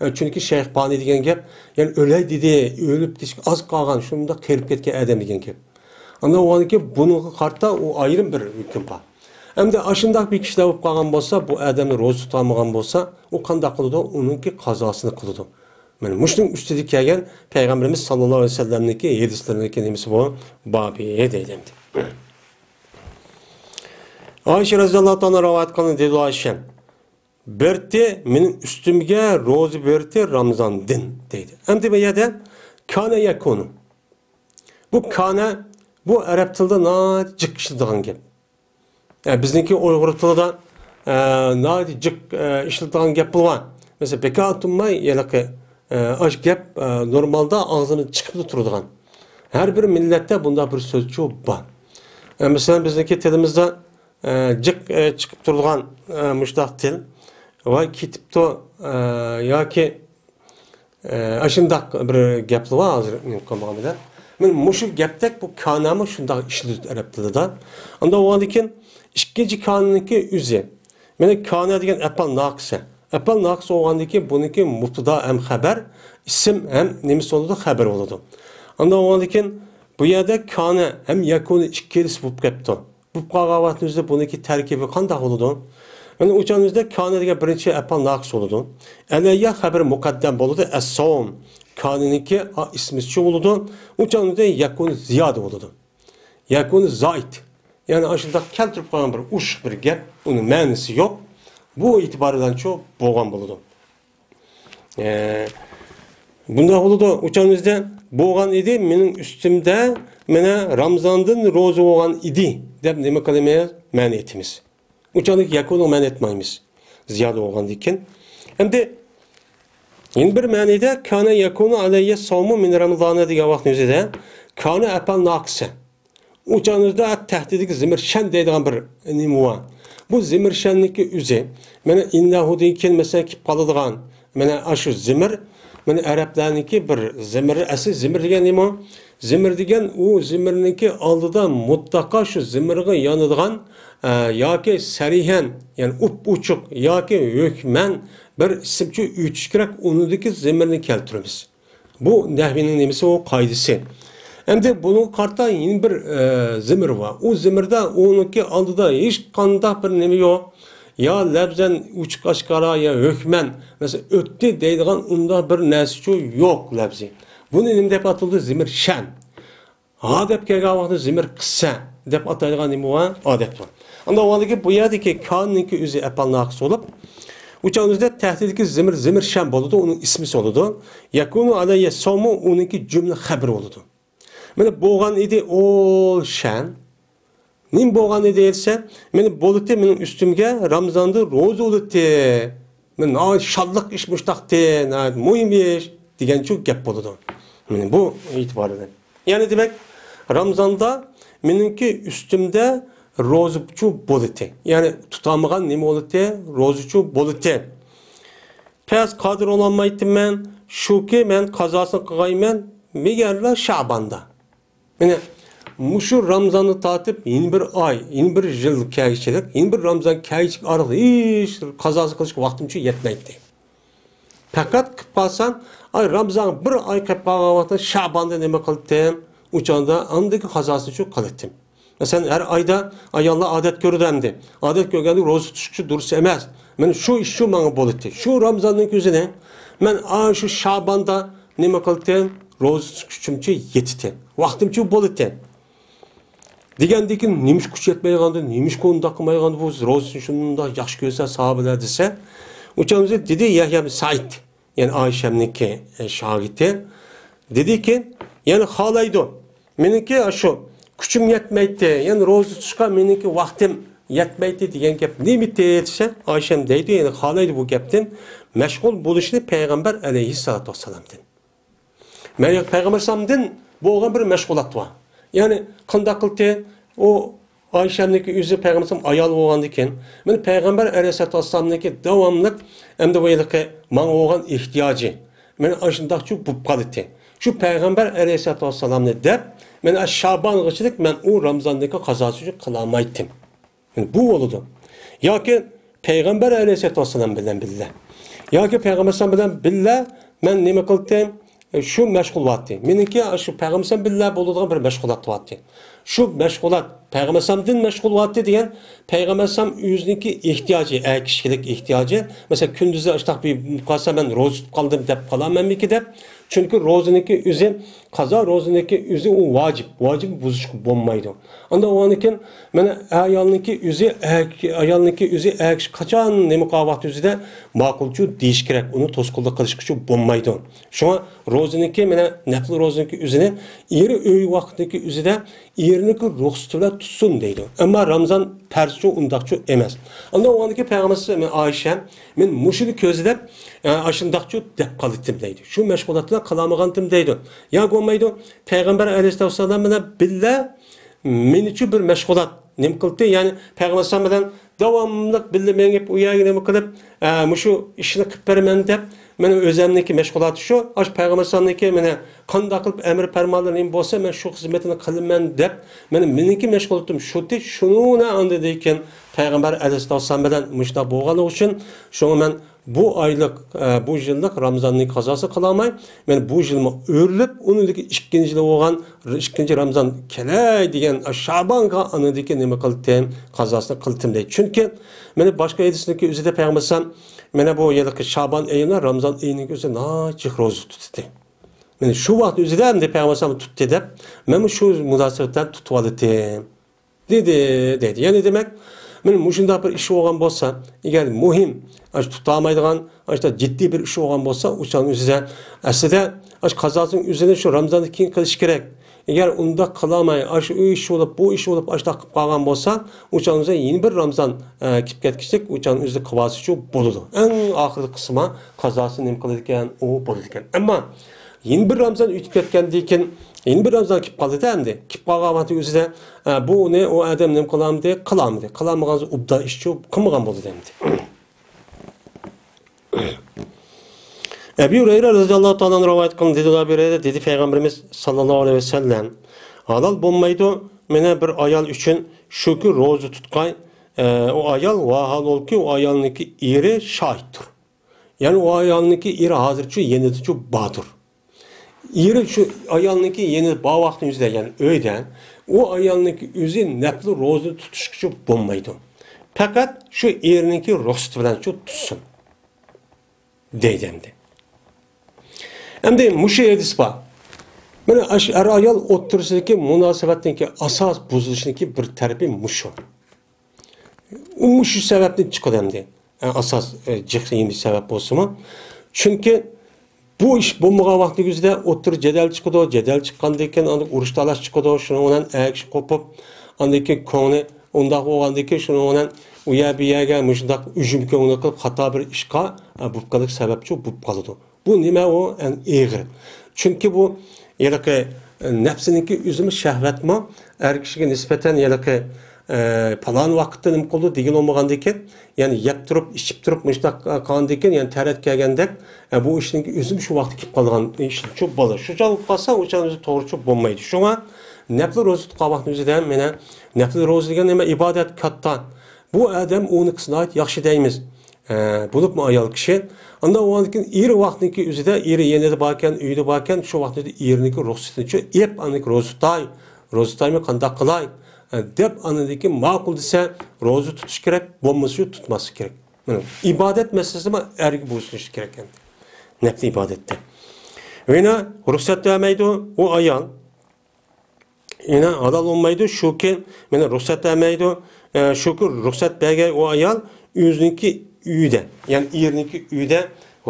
ئە، چۈنكى شەيخ پانى دېگەن گەپ، يەنى ئۆلەي دېدى، ئۆلۈپ كېتىشكە ئاز قالغان، شۇنداق قېرىپ كەتكەن ئادەم دېگەن گەپ. ئاندىن ئۇنىڭكى بۇنىڭغا قارىتا ئۇ ئايرىم بىر ھۆكۈم بار. ئەمدى ئاشۇنداق بىر كىشىلەر بولۇپ قالغان بولسا، بۇ ئادەمنى روزا تۇتالمىغان بولسا، ئۇ قانداق قىلىدۇ؟ ئۇنىڭكى قازاسىنى قىلىدۇ. مانا مۇشۇنىڭ ئۈستىدە كەلگەن پەيغەمبىرىمىز ساللاللاھۇ ئەلەيھى ۋەسەللەمنىڭكى ھەدىسلىرىنىڭكى نېمىسى بۇ؟ بابى دەيدۇ ئەمدى. ئائىشە رەزىياللاھۇ تائالا رىۋايەت قىلغان دېدى ئائىشە، بېرىتتى مېنىڭ ئۈستۈمگە روزا بېرىتتى رامزاندىن دەيدۇ. ئەمدى بۇ يەردە كانە يەكۇنۇ. بۇ كانە، بۇ ئەرەب تىلىدا ناھايىتى جىق ئىشلىتىدىغان گەپ. ئە، بىزنىڭكى ئۇيغۇر تىلىدا، ئە، ناھايىتى جىق، ئە، ئىشلىتىدىغان گەپ بولغان. مەسىلەن، بىكار تۇرماي، ھېلىقى، ئە، ئاش گەپ، ئە، نورمالدا ئاغزىمىزدىن چىقىپلا تۇرىدىغان. ھەر بىر مىللەتتە بۇنداق بىر سۆزچۇ بار. ئە، مەسىلەن، بىزنىڭكى تىلىمىزدا، ئە، جىق، ئە، چىقىپ تۇرىدىغان، ئە، مۇشۇنداق تىل ۋاي كېتىپتۇ، ئە، ياكى ئە، ئاشۇنداق بىر گەپلا بار ھازىر نېمە قىلمىغان بىلەن. مانا مۇشۇ گەپتەك بۇ كانەمۇ شۇنداق ئىشلىتىلىدۇ ئەرەب تىلىدا. ئاندىن بولغاندىن كېيىن ئىككىنچى كانىنىڭكى ئۆزى. مانا كانە دېگەن ئەپئال ناقىسە. ئەپئال ناقىس بولغاندىن كېيىن بۇنىڭكى مۇبتىدا ھەم خەبەر، ئىسىم ھەم نېمىسى بولىدۇ، خەبەر بولىدۇ. ئاندىن بولغاندىن كېيىن بۇ يەردە كانە ھەم يەكۇنى ئىككىلىسى بولۇپ قېپتۇ. بولۇپ قالغان ۋاقىتنىڭ ئۆزىدە بۇنىڭكى تەركىبى قانداق بولىدۇ؟ مانا ئۇ چاغنىڭ ئۆزىدە كانە دېگەن بىرىنچى ئەپئال ناقىس بولىدۇ. ئەلەييە خەبىرى مۇقەددەم بولىدۇ، ئەسساۋم. كانىنىڭكى ئا-، ئىسمىسىچۇ بولىدۇ. ئۇ چاغنىڭ ئۆزىدە يەكۇنى زىيادە بولىدۇ. يەكۇنى زائىد. يەنى ئاشۇنداق كەلتۈرۈپ قويغان بىر ئوشۇق بىر گەپ، ئۇنىڭ مەنىسى يوق. بۇ ئېتىبار بىلەنچۇ بولغان بولىدۇ. ئە، بۇنداق بولىدۇ. ئۇ چاغنىڭ ئۆزىدە بولغان ئىدى، مېنىڭ ئۈستۈمدە، مانا، رامزاندىن روزا بولغان ئىدى، دەپ نېمە قىلىمىز؟ مەنە ئېيتىمىز. ئۇ چاغدىكى يەكۇنىغا مەنە ئېيتمايمىز. زىيادە بولغاندىن كېيىن. ئەمدى يەنە بىر مەنىدە كانە يەكۇنۇ ئەلەييە ساۋمۇ مىن رامزانە دېگەن ۋاقىتنىڭ ئۆزىدە كانە ئەپئال ناقىسە. ئۇ چاغنىڭ ئۆزىدە تەھتىدىكى زىمىرشەن دەيدىغان بىر نېمە بار. بۇ زىمىرشەننىڭكى ئۆزى، مانا، ئىننەھۇدىن كېيىن، مەسىلەن، كېلىپ قالىدىغان، مانا، ئاشۇ زىمىر، مانا، ئەرەبلەرنىڭكى بىر زىمىرى، ئەسلى زىمىر دېگەن نېمە؟ زىمىر دېگەن ئۇ زىمىرنىڭكى ئالدىدا مۇتلەقا شۇ زىمىرغا يانىدىغان، ئە، ياكى سەرىھەن، يەنى ئۇپ-ئوچۇق ياكى ھۆكمەن بىر ئىسىمچە ئۆتۈش كېرەك، ئۇنىڭدىكى زىمىرنى كەلتۈرىمىز. بۇ نەھۋىنىڭ نېمىسى، ئۇ قائىدىسى. ئەمدى بۇنىڭغا قارىتا يەنە بىر، ئە، زىمىر بار. ئۇ زىمىردا ئۇنىڭكى ئالدىدا ھېچقانداق بىر نېمە يوق. يا لەپزەن ئوچۇق ئاشكارا، يا ھۆكمەن، مەسىلەن، ئۆتتى دەيدىغان ئۇنداق بىر نەرسىچۇ يوق لەپزى. بۇنى نېمە دەپ ئاتىلىدۇ؟ زىمىر شەن. ھا دەپ كەلگەن ۋاقىتتا زىمىر قىسسە دەپ ئاتايدىغان نېمە بار؟ ئادەت بار. ئاندىن ئۇنىڭدىكى بۇ يەردىكى كاننىڭكى ئۆزى ئەپئال ناقىس بولۇپ، ئۇ چاغنىڭ ئۆزىدە تەھتىدىكى زىمىر، زىمىر شەن بولىدۇ، ئۇنىڭ ئىسمىسى بولىدۇ. يەكۇنۇ ئەلەييە ساۋمۇ ئۇنىڭكى جۈملە خەبىرى بولىدۇ. مانا بولغان ئىدى ئول شەن. نېمە بولغان ئىدى دېسە، مانا بولىتى مېنىڭ ئۈستۈمگە رامزاندا روزا بولىتى. مانا ناھايىتى شادلىق ئىش مۇشتاقتى، ناھايىتى مۇھىم ئىش دېگەنچۇ گەپ بولىدۇ. مانا بۇ ئېتىبار بىلەن. يەنى دېمەك، رامزاندا مېنىڭكى ئۈستۈمدە روزىچۇ بولىتى. يەنى تۇتالمىغان نېمە بولىتى؟ روزىچۇ بولىتى. پەس قادىر بولالمايتتىم مەن، شۇكى مەن قازاسىنى قىلغايمەن، مېگەرلا شاباندا. مانا مۇشۇ رامزاننى تارتىپ يەنە بىر ئاي، يەنە بىر يىل كەلگۈچىلىك، يەنە بىر رامزان كەلگۈچىلىك ئارىلىق ھېچ قازاسى قىلىشقا ۋاقتىمچۇ يەتمەيتتى. پەقەت قىلىپ قالسام، ئاي، رامزان بىر ئاي قېلىپ قالغان ۋاقىتتا شاباندا نېمە قىلتىم؟ ئۇ چاغدا ئاندىكى قازاسىنىچۇ قىلىتتىم. مەسىلەن، ھەر ئايدا ئاياللار ئادەت كۆرىدۇ ئەمدى. ئادەت كۆرگەندە روزا تۇتۇشقا دۇرۇس ئەمەس. مانا شۇ ئىشچۇ ماڭا بولىتتى. شۇ رامزاننىڭ كۈزىنى مەن ئاشۇ شاباندا نېمە قىلتىم؟ روزا تۇتۇش كۈچۈمچۇ يېتىتتى. ۋاقتىمچۇ بولىتتى. دېگەندىكىن نېمىشقا كۈچ يەتمەيدىغاندۇ، نېمىشقا ئۇنداق قىلمايدىغاندۇ، بۇ روزىنى شۇنداق ياخشى كۆرسە ساھابىلەر دېسە، ئۇ چاغدا دېدى يەھيا بىن سەئىد، يەنى ئائىشەمنىڭكى، ئە، شاگىرتى، دېدىكى، يەنى خالايدۇ، مېنىڭكى ئاشۇ كۈچۈم يەتمەيتتى، يەنى روزا تۇتۇشقا مېنىڭكى ۋاقتىم يەتمەيتتى دېگەن گەپ نېمىتى دېسە، ئائىشەم دەيدۇ، يەنى خالايدۇ بۇ گەپتىن مەشغۇل بولۇشنى پەيغەمبەر ئەلەيھىسسالاتۇ ۋەسسالامدىن. مەن پەيغەمبەر ئەلەيھىسسالامدىن بولغان بىر مەشغۇلات بار. يەنى قانداق قىلدى؟ ئۇ ئائىشەمنىڭكى ئۆزى پەيغەمبەر ئەلەيھىسسالام ئايال بولغاندىكىن، مانا پەيغەمبەر ئەلەيھىسسالاتۇ ۋەسسالامنىڭكى داۋاملىق ئەمدى بۇ ھېلىقى ماڭا بولغان ئېھتىياجى، مانا ئاشۇنداقچۇ بولۇپ قالدى. شۇ پەيغەمبەر ئەلەيھىسسالاتۇ ۋەسسالامنى دەپ، مانا شابانغىچىلىك مەن ئۇ رامزاندىكى قازاسى ئۈچۈن قىلالمايتتىم. بۇ بولىدۇ. ياكى پەيغەمبەر ئەلەيھىسسالاتۇ ۋەسسالام بىلەن بىللە. ياكى پەيغەمبەر ئەلەيھىسسالام بىلەن بىللە مەن نېمە قىلدىم؟ شۇ مەشغۇل بولاتتى. مېنىڭكى شۇ پەيغەمبەر ئەلەيھىسسالام بىللە بولىدىغان بىر مەشغۇلات بولاتتى. شۇ مەشغۇلات پەيغەمبەر ئەلەيھىسسالامدىن مەشغۇل بولاتتى دېگەن پەيغەمبەر ئەلەيھىسسالام ئۆزىنىڭكى ئېھتىياجى، ئەر كىشىلىك ئېھتىياجى. مەسىلەن، كۈندۈزى ئاشتاق بىر قالسا مەن روزا تۇتۇپ قالدىم دەپ قالامەنمىكى دەپ. چۈنكى روزىنىڭكى ئۆزى، قازا روزىنىڭكى ئۆزى ئۇ ۋاجىپ. ۋاجىپنى بۇزۇشقا بولمايدۇ. ئاندىن ئۇنىڭدىن كېيىن مانا ئايالنىڭكى ئۆزى، ئايالنىڭكى ئۆزى ئەر كىشى قاچان نېمە قىلغان ۋاقتى ئۆزىدە ماقۇلچۇ دېيىش كېرەك، ئۇنى توسقۇنلۇق قىلىشقىچۇ بولمايدۇ. شۇڭا روزىنىڭكى، مانا نەپلى روزىنىڭكى ئۆزىنى ئېرى ئۆي ۋاقتىدىكى ئۆزىدە ئېرىنىڭكى رۇخسىتى بىلەن تۇتسۇن دەيدۇ. ئەمما رامزان پەرزچۇ ئۇنداقچۇ ئەمەس. ئاندىن ئۇنىڭدىن كېيىن پەيغەمبەر ئەلەيھىسسالام، مەن ئائىشە، مەن مۇشۇنى كۆزلەپ، ئە، ئاشۇنداقچۇ دەپ قالدىم دەيدۇ. شۇ مەشغۇلاتنى قىلالمىغانتىم دەيدۇ. يا بولمايدۇ، پەيغەمبەر ئەلەيھىسسالام بىلەن بىللە مېنىچۇ بىر مەشغۇلات نېمە قىلدى؟ يەنى پەيغەمبەر ئەلەيھىسسالام بىلەن داۋاملىق بىللە مېڭىپ، ئۇ يەرگە نېمە قىلىپ، ئە، مۇشۇ ئىشنى قىلىپ بېرىمەن دەپ، مېنىڭ ئۆزەمنىڭكى مەشغۇلاتى شۇ. ئاشۇ پەيغەمبەر ئەلەيھىسسالامنىڭكى مېنى قانداق قىلىپ ئەمر پەرمانلىرى نېمە بولسا، مەن شۇ خىزمىتىنى قىلىمەن دەپ، مېنىڭ، مېنىڭكى مەشغۇلاتىم شۇتى. شۇنىڭ ئاندىن كېيىن پەيغەمبەر ئەلەيھىسسالام بىلەن مۇشۇنداق بولغانلىقى ئۈچۈن، شۇڭا مەن بۇ ئايلىق، ئە، بۇ يىللىق رامزاننىڭ قازاسى قىلالماي، مەن بۇ يىلمۇ ئۆرۈلۈپ، ئۇنىڭدىكى ئىككىنچى يىلى بولغان ئىككىنچى رامزان كېلەي دېگەن شابانغا ئاندىكى نېمە قىلتىم، قازاسىنى قىلتىم دەيدۇ. چۈنكى مانا باشقا ھەدىسنىڭكى ئۆزىدە پەيغەمبەر ئەلەيھىسسالام مانا بۇ يىلقى شابان ئېيىنى رامزان ئېيىنىڭكى ئۆزى ناھايىتى جىق روزا تۇتتى. مانا شۇ ۋاقىت ئۆزىدە ئەمدى پەيغەمبەر ئەلەيھىسسالام تۇتتى دەپ، مەنمۇ شۇ مۇناسىۋەت بىلەن تۇتۇۋالىتىم. دېدى، دەيدۇ. يەنى دېمەك، مانا مۇشۇنداق بىر ئىش بولغان بولسا، ئەگەر مۇھىم، ئاشۇ تۇتالمايدىغان، ئاشۇنداق جىددىي بىر ئىش بولغان بولسا، ئۇ چاغنىڭ ئۆزىدە، ئەسلىدە، ئاشۇ قازاسىنىڭ ئۆزىنى شۇ رامزاندىن كېيىن قىلىش كېرەك. ئەگەر ئۇنداق قىلالماي، ئاشۇ ئۇ ئىش بولۇپ، بۇ ئىش بولۇپ، ئاشۇنداق قىلىپ قالغان بولسا، ئۇ چاغنىڭ ئۆزىدە يەنە بىر رامزان، ئە، كېلىپ كەتكۈچىلىك، ئۇ چاغنىڭ ئۆزىدە قازاسىچۇ بولىدۇ. ئەڭ ئاخىرقى قىسما قازاسى نېمە قىلىدىكەن، ئۇ بولىدىكەن. ئەمما يەنە بىر رامزان ئۆتۈپ كەتكەندىن كېيىن، يەنە بىر رامزان كېلىپ قالدى-دە ئەمدى. كېلىپ قالغان ۋاقتى ئۆزىدە، ئە، بۇنى ئۇ ئادەم نېمە قىلالمىدى؟ قىلالمىدى. قىلالمىغان ئوبدان ئىشچۇ قىلمىغان بولدى ئەمدى. ئەبۇ ھۇرەيرە رەزىياللاھۇ تائالا ئەنھۇ رىۋايەت قىلغان، دېدى ئەبۇ ھۇرەيرە، دېدى پەيغەمبىرىمىز ساللاللاھۇ ئەلەيھى ۋەسەللەم، ھالال بولمايدۇ مانا بىر ئايال ئۈچۈن شۇكى روزا تۇتقاي، ئە، ئۇ ئايال، ۋاھالولكى، ئۇ ئايالنىڭكى ئېرى شاھىتتۇر. يەنى ئۇ ئايالنىڭكى ئېرى ھازىرچۇ يېنىدىچۇ باردۇر. ئېرى شۇ ئايالنىڭكى يېنىدا بار ۋاقتىنىڭ ئۆزىدە، يەنى ئۆيدە، ئۇ ئايالنىڭكى ئۆزى نەپلى روزىنى تۇتۇشقىچۇ بولمايدۇ. پەقەت شۇ ئېرىنىڭكى رۇخسىتى بىلەنچۇ تۇتسۇن، دەيدۇ ئەمدى. ئەمدى مۇشۇ ھەدىس بار. مانا ئاشۇ ئەر-ئايال ئوتتۇرىسىدىكى مۇناسىۋەتنىڭكى ئاساس بۇزۇلۇشىنىڭكى بىر تەرىپى مۇشۇ. ئۇ مۇشۇ سەۋەبتىن چىقىدۇ ئەمدى. ئە، ئاساس، ئە، جىق يېمىش سەۋەب بولسىمۇ. چۈنكى بۇ ئىش بولمىغان ۋاقتىنىڭ ئۆزىدە ئوتتۇرا جېدەل چىقىدۇ، جېدەل چىققاندىن كېيىن ئاندىن ئۇرۇش تالاش چىقىدۇ، شۇنىڭ بىلەن ئەر كىشى قوپۇپ، ئاندىن كېيىن كۆڭلى ئۇنداق بولغاندىن كېيىن شۇنىڭ بىلەن ئۇ يەر بۇ يەرگە مۇشۇنداق ھۇجۇم كۆڭلى قىلىپ خاتا بىر ئىشقا، ئە، بولۇپ قېلىش سەۋەبچۇ بولۇپ قالىدۇ. بۇ نېمە ئۇ؟ ئەڭ ئېغىر. چۈنكى بۇ ھېلىقى، ئە، نەپسىنىڭكى ئۆزىمۇ شەھۋەتمۇ ئەر كىشىگە نىسبەتەن ھېلىقى، ئە، پالان ۋاقىتتا نېمە قىلىدۇ دېگىلى بولمىغاندىكىن، يەنى يەپ تۇرۇپ، ئىچىپ تۇرۇپ مۇشۇنداق، ئە، قالغاندىكىن، يەنى تەرەت كەلگەندەك، ئە، بۇ ئىشنىڭكى ئۆزىمۇ شۇ ۋاقىتتا كېلىپ قالىدىغان ئىشچۇ بولىدۇ. شۇ چاغ بولۇپ قالسا، ئۇ چاغ ئۆزى توغرىچۇ بولمايدۇ. شۇڭا نەپلى روزا تۇتقان ۋاقتىمىزدا مانا نەپلى روزا دېگەن نېمە؟ ئىبادەت كاتتا. بۇ ئادەم ئۇنىڭكىسى ناھايىتى ياخشى دەيمىز. ئە، بولۇپمۇ ئايال كىشى. ئاندىن ئۇنىڭدىن كېيىن ئېرى ۋاقتىنىڭكى ئۆزىدە، ئېرى يېنىدا باركەن، ئۆيىدە باركەن، شۇ ۋاقتىدا ئېرىنىڭكى رۇخسىتىنى شۇ ئېپ، ئاندىن كېيىن روزا تۇتاي، روزا تۇتايمەن، قانداق قىلاي، ئە، دەپ ئاندىن كېيىن ماقۇل دېسە، روزا تۇتۇش كېرەك، بولمىسا شۇ تۇتماسلىق كېرەك. مانا ئىبادەت مەسىلىسىمۇ ئەرگە بويسۇنۇش كېرەك ئەمدى. نەپلى ئىبادەتتە. يەنە رۇخسەت بەرمەيدۇ ئۇ ئايال. يەنە ھالال بولمايدۇ، شۇكى مانا رۇخسەت بەرمەيدۇ. ئە، شۇكى رۇخسەت بەرگەن ئۇ ئايال ئۆزىنىڭكى ئۆيىدە، يەنى ئېرىنىڭكى ئۆيىدە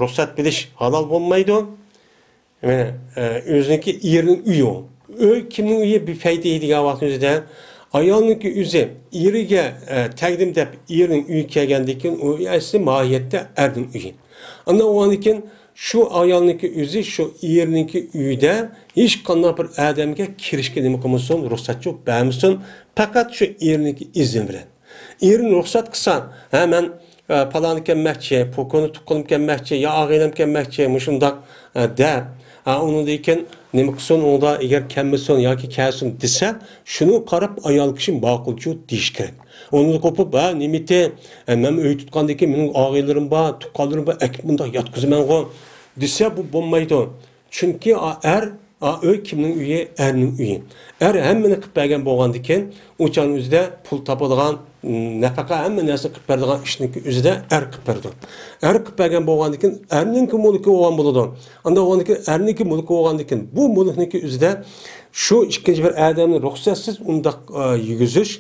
رۇخسەت بېرىش ھالال بولمايدۇ. مانا، ئە، ئۆزىنىڭكى ئېرىنىڭ ئۆيى ئۇ. ئۆي كىمنىڭ ئۆيى؟ بىفەيتىھى دېگەن ۋاقىتنىڭ ئۆزىدە ئايالنىڭكى ئۆزى ئېرىگە، ئە، تەقدىم دەپ ئېرىنىڭ ئۆيىگە كەلگەندىن كېيىن ئۇ ئەسلى ماھىيەتتە ئەرنىڭ ئۆيى. ئاندىن ئۇنىڭدىن كېيىن شۇ ئايالنىڭكى ئۆزى شۇ ئېرىنىڭكى ئۆيىدە ھېچقانداق بىر ئادەمگە كىرىشكە نېمە قىلمىسۇن، رۇخسەتچۇ بەرمىسۇن، پەقەت شۇ ئېرىنىڭكى ئىزنى بىلەن. ئېرىنى رۇخسەت قىلسا، ھە، مەن، ئە، پالانى كەلمەكچى، پوكۇنى تۇغقىنىم كەلمەكچى، يا ئاغىنەم كەلمەكچى، مۇشۇنداق، ئە، دەپ، ھە، ئۇنىڭدىن كېيىن نېمە قىلسۇن، ئۇنىڭدا ئەگەر كەلمىسۇن ياكى كەلسۇن دېسە، شۇنىڭغا قاراپ ئايال كىشى ماقۇلچۇ دېيىش كېرەك. ئۇنىڭدىن قوپۇپ، ھە، نېمىتى، ئە، مەن ئۆي تۇتقاندىن كېيىن مېنىڭ ئاغىنىلىرىم بار، تۇغقانلىرىم بار، ئەكىپ مۇنداق ياتقۇزىمەنغۇ دېسە، بۇ بولمايدۇ. چۈنكى ئا-، ئەر، ئا، ئۆي كىمنىڭ ئۆيى؟ ئەرنىڭ ئۆيى. ئەر ھەممىنى قىلىپ بەرگەن بولغاندىكىن، ئۇ چاغنىڭ ئۆزىدە پۇل تاپىدىغان، نەپەقە، ھەممە نەرسىنى قىلىپ بەرىدىغان ئىشنىڭكى ئۆزىدە ئەر قىلىپ بەرىدۇ. ئەر قىلىپ بەرگەن بولغاندىكىن، ئەرنىڭكى مۈلكى بولغان بولىدۇ. ئانداق بولغاندىكىن، ئەرنىڭكى مۈلكى بولغاندىكىن، بۇ مۈلۈكنىڭكى ئۆزىدە شۇ ئىككىنچى بىر ئادەمنى رۇخسەتسىز ئۇنداق، ئا، يېگۈزۈش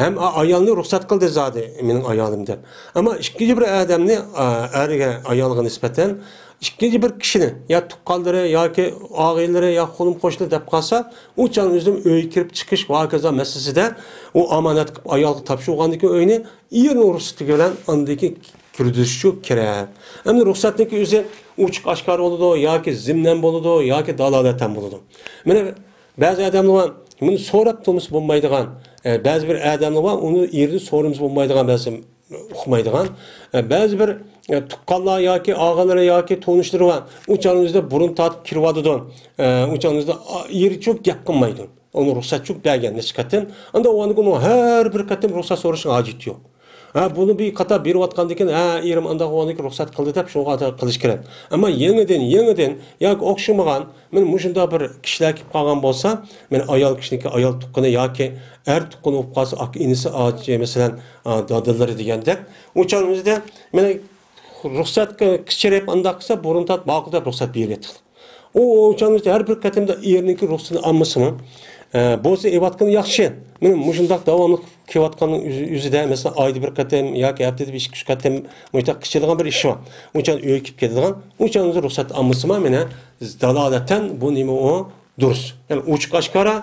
ھەم ئا-، ئايالنى رۇخسەت قىلدى زادى، مېنىڭ ئايالىم دەپ. ئەمما ئىككىنچى بىر ئادەمنى، ئا، ئەرگە، ئايالغا نىسبەتەن ئىككىنچى بىر كىشىنى، يا تۇغقانلىرى ياكى ئاغىنىلىرى يا قولۇم-قوشنا دەپ قالسا، ئۇ چاغنىڭ ئۆزىدە ئۆيگە كىرىپ چىقىش ۋە ھاكازا مەسىلىسىدە ئۇ ئامانەت قىلىپ ئايالغا تاپشۇرغاندىن كېيىن ئۆينى ئېرىنىڭ رۇخسىتى بىلەن ئاندىن كېيىن كىرگۈزۈشچۇ كېرەك. ئەمدى رۇخسەتنىڭكى ئۆزى ئوچۇق ئاشكارا بولىدۇ ياكى زىمنەن بولىدۇ ياكى دالالەتەن بولىدۇ. مانا بەزى ئادەملەر بار، بۇنى سوراپ تۇرمىسا بولمايدىغان، ئە، بەزى بىر ئادەملەر بار، ئۇنى ئېرىدىن سورىمىسا بولمايدىغان بەزى ئۇقمايدىغان، ئە، بەزى بىر، ئە، تۇغقانلار ياكى ئاغىنىلىرى ياكى تونۇشلىرى بار. ئۇ چاغنىڭ ئۆزىدە بۇرۇن تارتىپ كىرىۋاتىدۇ. ئە، ئۇ چاغنىڭ ئۆزىدە، ئا، يېرى چوق گەپ قىلمايدۇ. ئۇنى رۇخسەت چوق بەرگەن نەچچە قېتىم. ئاندا ئۇ ئاندىكى ئۇنىڭ ھەر بىر قېتىم رۇخسەت سوراشنىڭ ھاجىتى يوق. ھە، بۇنى بىر قاتار بېرىۋاتقاندىكىن، ھە، ئېرىم ئانداق ئۇ ئاندىكى رۇخسەت قىلدى دەپ شۇنىڭغا قىلىش كېرەك. ئەمما يېڭىدىن، يېڭىدىن ياكى ئوخشىمىغان، مانا مۇشۇنداق بىر كىشىلەر كېلىپ قالغان بولسا، مانا ئايال كىشىنىڭكى ئايال تۇغقىنى ياكى ئەر تۇغقىنى بولۇپ قالسا، ئاكا ئىنىسى، ئا، مەسىلەن، ئا، دادىلىرى دېگەندەك. ئۇ چاغنىڭ ئۆزىدە مانا رۇخسەت كەچۈرۈپ ئانداق قىلسا، بۇرۇن تارتىپ ماقۇل دەپ رۇخسەت بېرىۋېتىپتۇ. ئۇ، ئۇ چاغنىڭ ئۆزىدە ھەر بىر قېتىمدا ئېرىنىڭكى رۇخسىتىنى ئالمىسىمۇ، ئە، بولسا ئېلىۋاتقىنى ياخشى. مانا مۇشۇنداق داۋاملىق كېلىۋاتقاننىڭ ئۆزى، ئۆزىدە، مەسىلەن، ئايدا بىر قېتىم ياكى ھەپتىدە بىر ئىككى، ئۈچ قېتىم مۇشۇنداق قىچىلىغان بىر ئىش بار. ئۇ چاغ ئۆيگە كېلىپ كېتىدىغان، ئۇ چاغ ئۆزى رۇخسەت ئالمىسىمۇ، مانا دالالەتەن بۇ نېمە ئۇ دۇرۇس. يەنى ئوچۇق ئاشكارا،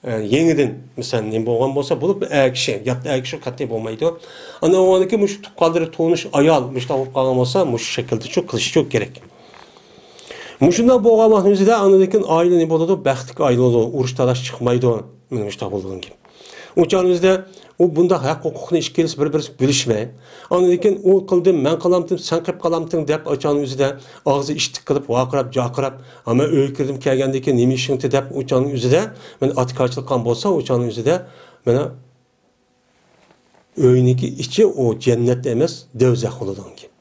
ئە، يېڭىدىن، مەسىلەن، نېمە بولغان بولسا، بولۇپ ئەر كىشى، يات ئەر كىشى قەتئىي بولمايدۇ. ئانا ئۇنىڭكى مۇشۇ تۇغقانلىرى، تونۇش ئايال مۇشۇنداق بولۇپ قالغان بولسا، مۇشۇ شەكىلدە شۇ قىلىشى شۇ كېرەك. مۇشۇنداق بولغان ۋاقتىمىزدا ئاندىن كېيىن ئائىلە نېمە بولىدۇ؟ بەختلىك ئائىلە بولىدۇ. ئۇرۇش تالاش چىقمايدۇ. مانا مۇشۇنداق بولىدىغان گەپ. ئۇ چاغنىڭ ئۆزىدە ئۇ بۇنداق ھەق ھوقۇقنى ئىككىلىسى بىر-بىرسى بۆلۈشمەي. ئاندىن كېيىن ئۇ قىلدىم، مەن قىلامتىم، سەن قىلىپ قالامتىڭ دەپ ئۇ چاغنىڭ ئۆزىدە ئاغزى ئىشتىك قىلىپ، ۋارقىراپ، جارقىراپ، ھە، مەن ئۆيگە كىردىم، كەلگەندىن كېيىن نېمە ئىشىڭتى دەپ ئۇ چاغنىڭ ئۆزىدە مانا ئاتىكارچىلىق قىلغان بولسا، ئۇ چاغنىڭ ئۆزىدە مانا ئۆينىڭكى ئىچى ئۇ جەننەت ئەمەس، دوزاخ بولىدىغان گەپ.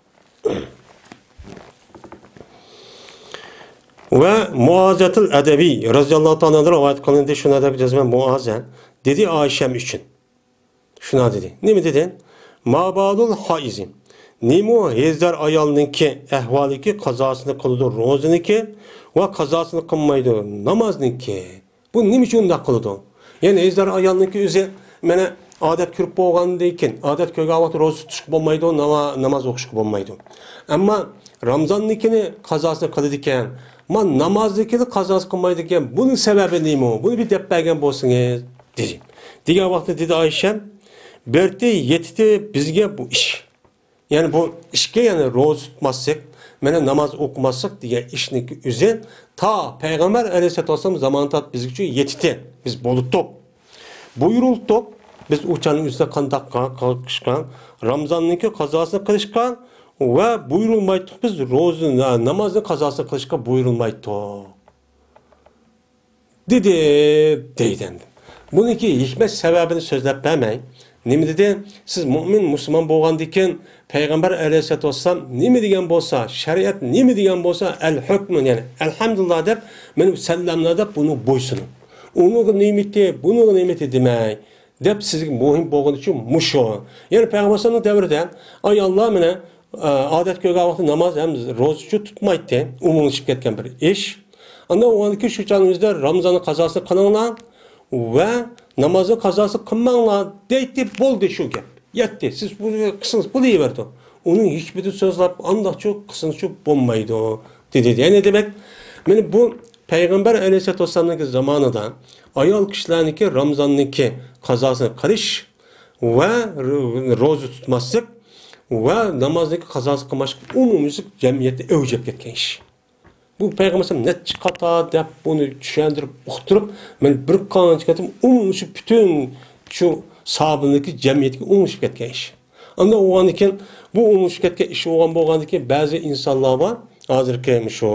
ۋە مۇئازەتۇل ئەدەۋى رەزىياللاھۇ تائالا ئەنھۇ رىۋايەت قىلىندى، شۇنى دەپ جەزمەن مۇئازە دېدى ئائىشەم ئۈچۈن. شۇنى دېدى. نېمە دېدى؟ مابالۇل ھائىزى. نېمە ھېزدار ئايالنىڭكى ئەھۋالىكى قازاسىنى قىلىدۇ روزىنىڭكى ۋە قازاسىنى قىلمايدۇ نامازنىڭكى. بۇ نېمە ئۈچۈن ئۇنداق قىلىدۇ؟ يەنى ھېزدار ئايالنىڭكى ئۆزى، مانا، ئادەت كۆرۈپ بولغاندىن كېيىن، ئادەت كۆرگەن ۋاقىتتا روزا تۇتۇشقا بولمايدۇ، ناما-، ناماز ئوقۇشقا بولمايدۇ. ئەمما رامزاننىڭكىنى قازاسىنى قىلىدىكەن، ما نامازنىڭكىنى قازاسى قىلمايدىكەن، بۇنىڭ سەۋەبى نېمە؟ بۇنى بىر دەپ بەرگەن بولسىڭىز، دېدى. دېگەن ۋاقىتتا دېدى ئائىشەم، بەرتى يېتىتى بىزگە بۇ ئىش. يەنى بۇ ئىشكە، يەنى روزا تۇتماسلىق، مانا ناماز ئوقۇماسلىق دېگەن ئىشنىڭكى ئۆزى تا پەيغەمبەر ئەلەيھىسسالاتۇ ۋەسسالام زامانى تارتىپ بىزگىچە يېتىتتى. بىز بولۇتتۇق. بۇيرۇلتۇق. بىز ئۇ چاغنىڭ ئۆزىدە قانداق قىلىشقا، رامزاننىڭكى قازاسىنى قىلىشقا ۋە بۇيرۇلمايتتۇق. بىز روزا، نامازنىڭ قازاسىنى قىلىشقا بۇيرۇلمايتتۇق. دېدى، دەيدۇ ئەمدى. بۇنىڭكى ھېكمەت سەۋەبىنى سۆزلەپ بەرمەي، نېمە دېدى؟ سىز مۇئمىن، مۇسۇلمان بولغاندىن كېيىن، پەيغەمبەر ئەلەيھىسسالاتۇ ۋەسسالام نېمە دېگەن بولسا، شەرىئەت نېمە دېگەن بولسا، ئەل ھۆكمۇ، يەنى ئەلھەمدۇلىللا دەپ، مېنى سەللەملا دەپ، بۇنى بويسۇنۇڭ. ئۇنىڭغا نېمىتى، بۇنىڭغا نېمىتى دېمەي، دەپ سىزگە مۇھىم بولغىنى ئۈچۈن مۇشۇ. يەنى پەيغەمبەر ئەلەيھىسسالامنىڭ دەۋرىدە ئاياللار مانا ئادەت كۆرگەن ۋاقىتتا ناماز ھەم روزىچۇ تۇتمايتتى. ئومۇملىشىپ كەتكەن بىر ئىش. ئاندىن ئۇنىڭدىن كېيىن شۇ چاغنىڭ ئۆزىدە رامزاننىڭ قازاسىنى قىلىڭلار ۋە نامازنىڭ قازاسىنى قىلماڭلار دەيتتى، بولدى شۇ گەپ. يەتتى. سىز بۇنى قىلسىڭىز بولۇۋېرىدۇ. ئۇنىڭ ھېكمىتىنى سۆزلەپ، ئانداقچۇ قىلسىڭىزچۇ بولمايدۇ، دېدى. يەنى دېمەك، مانا بۇ پەيغەمبەر ئەلەيھىسسالاتۇ ۋەسسالامنىڭكى زامانىدا ئايال كىشىلەرنىڭكى رامزاننىڭكى قازاسىنى قىلىش ۋە روزا تۇتماسلىق ۋە نامازنىڭكى قازاسى قىلماسلىق ئومۇميۈزلۈك جەمئىيەتتە ئەۋج ئېلىپ كەتكەن ئىش. بۇ پەيغەمبەر ئەلەيھىسسالام نەچچە قاتار دەپ بۇنى چۈشەندۈرۈپ، ئۇقتۇرۇپ، مانا بىر قانچە قېتىم ئومۇملىشىپ، پۈتۈن شۇ ساھابىنىڭكى جەمئىيەتكە ئومۇملىشىپ كەتكەن ئىش. ئاندىن بولغاندىن كېيىن، بۇ ئومۇملىشىپ كەتكەن ئىش بولغان بولغاندىن كېيىن، بەزى ئىنسانلار بار، ھازىرقى مۇشۇ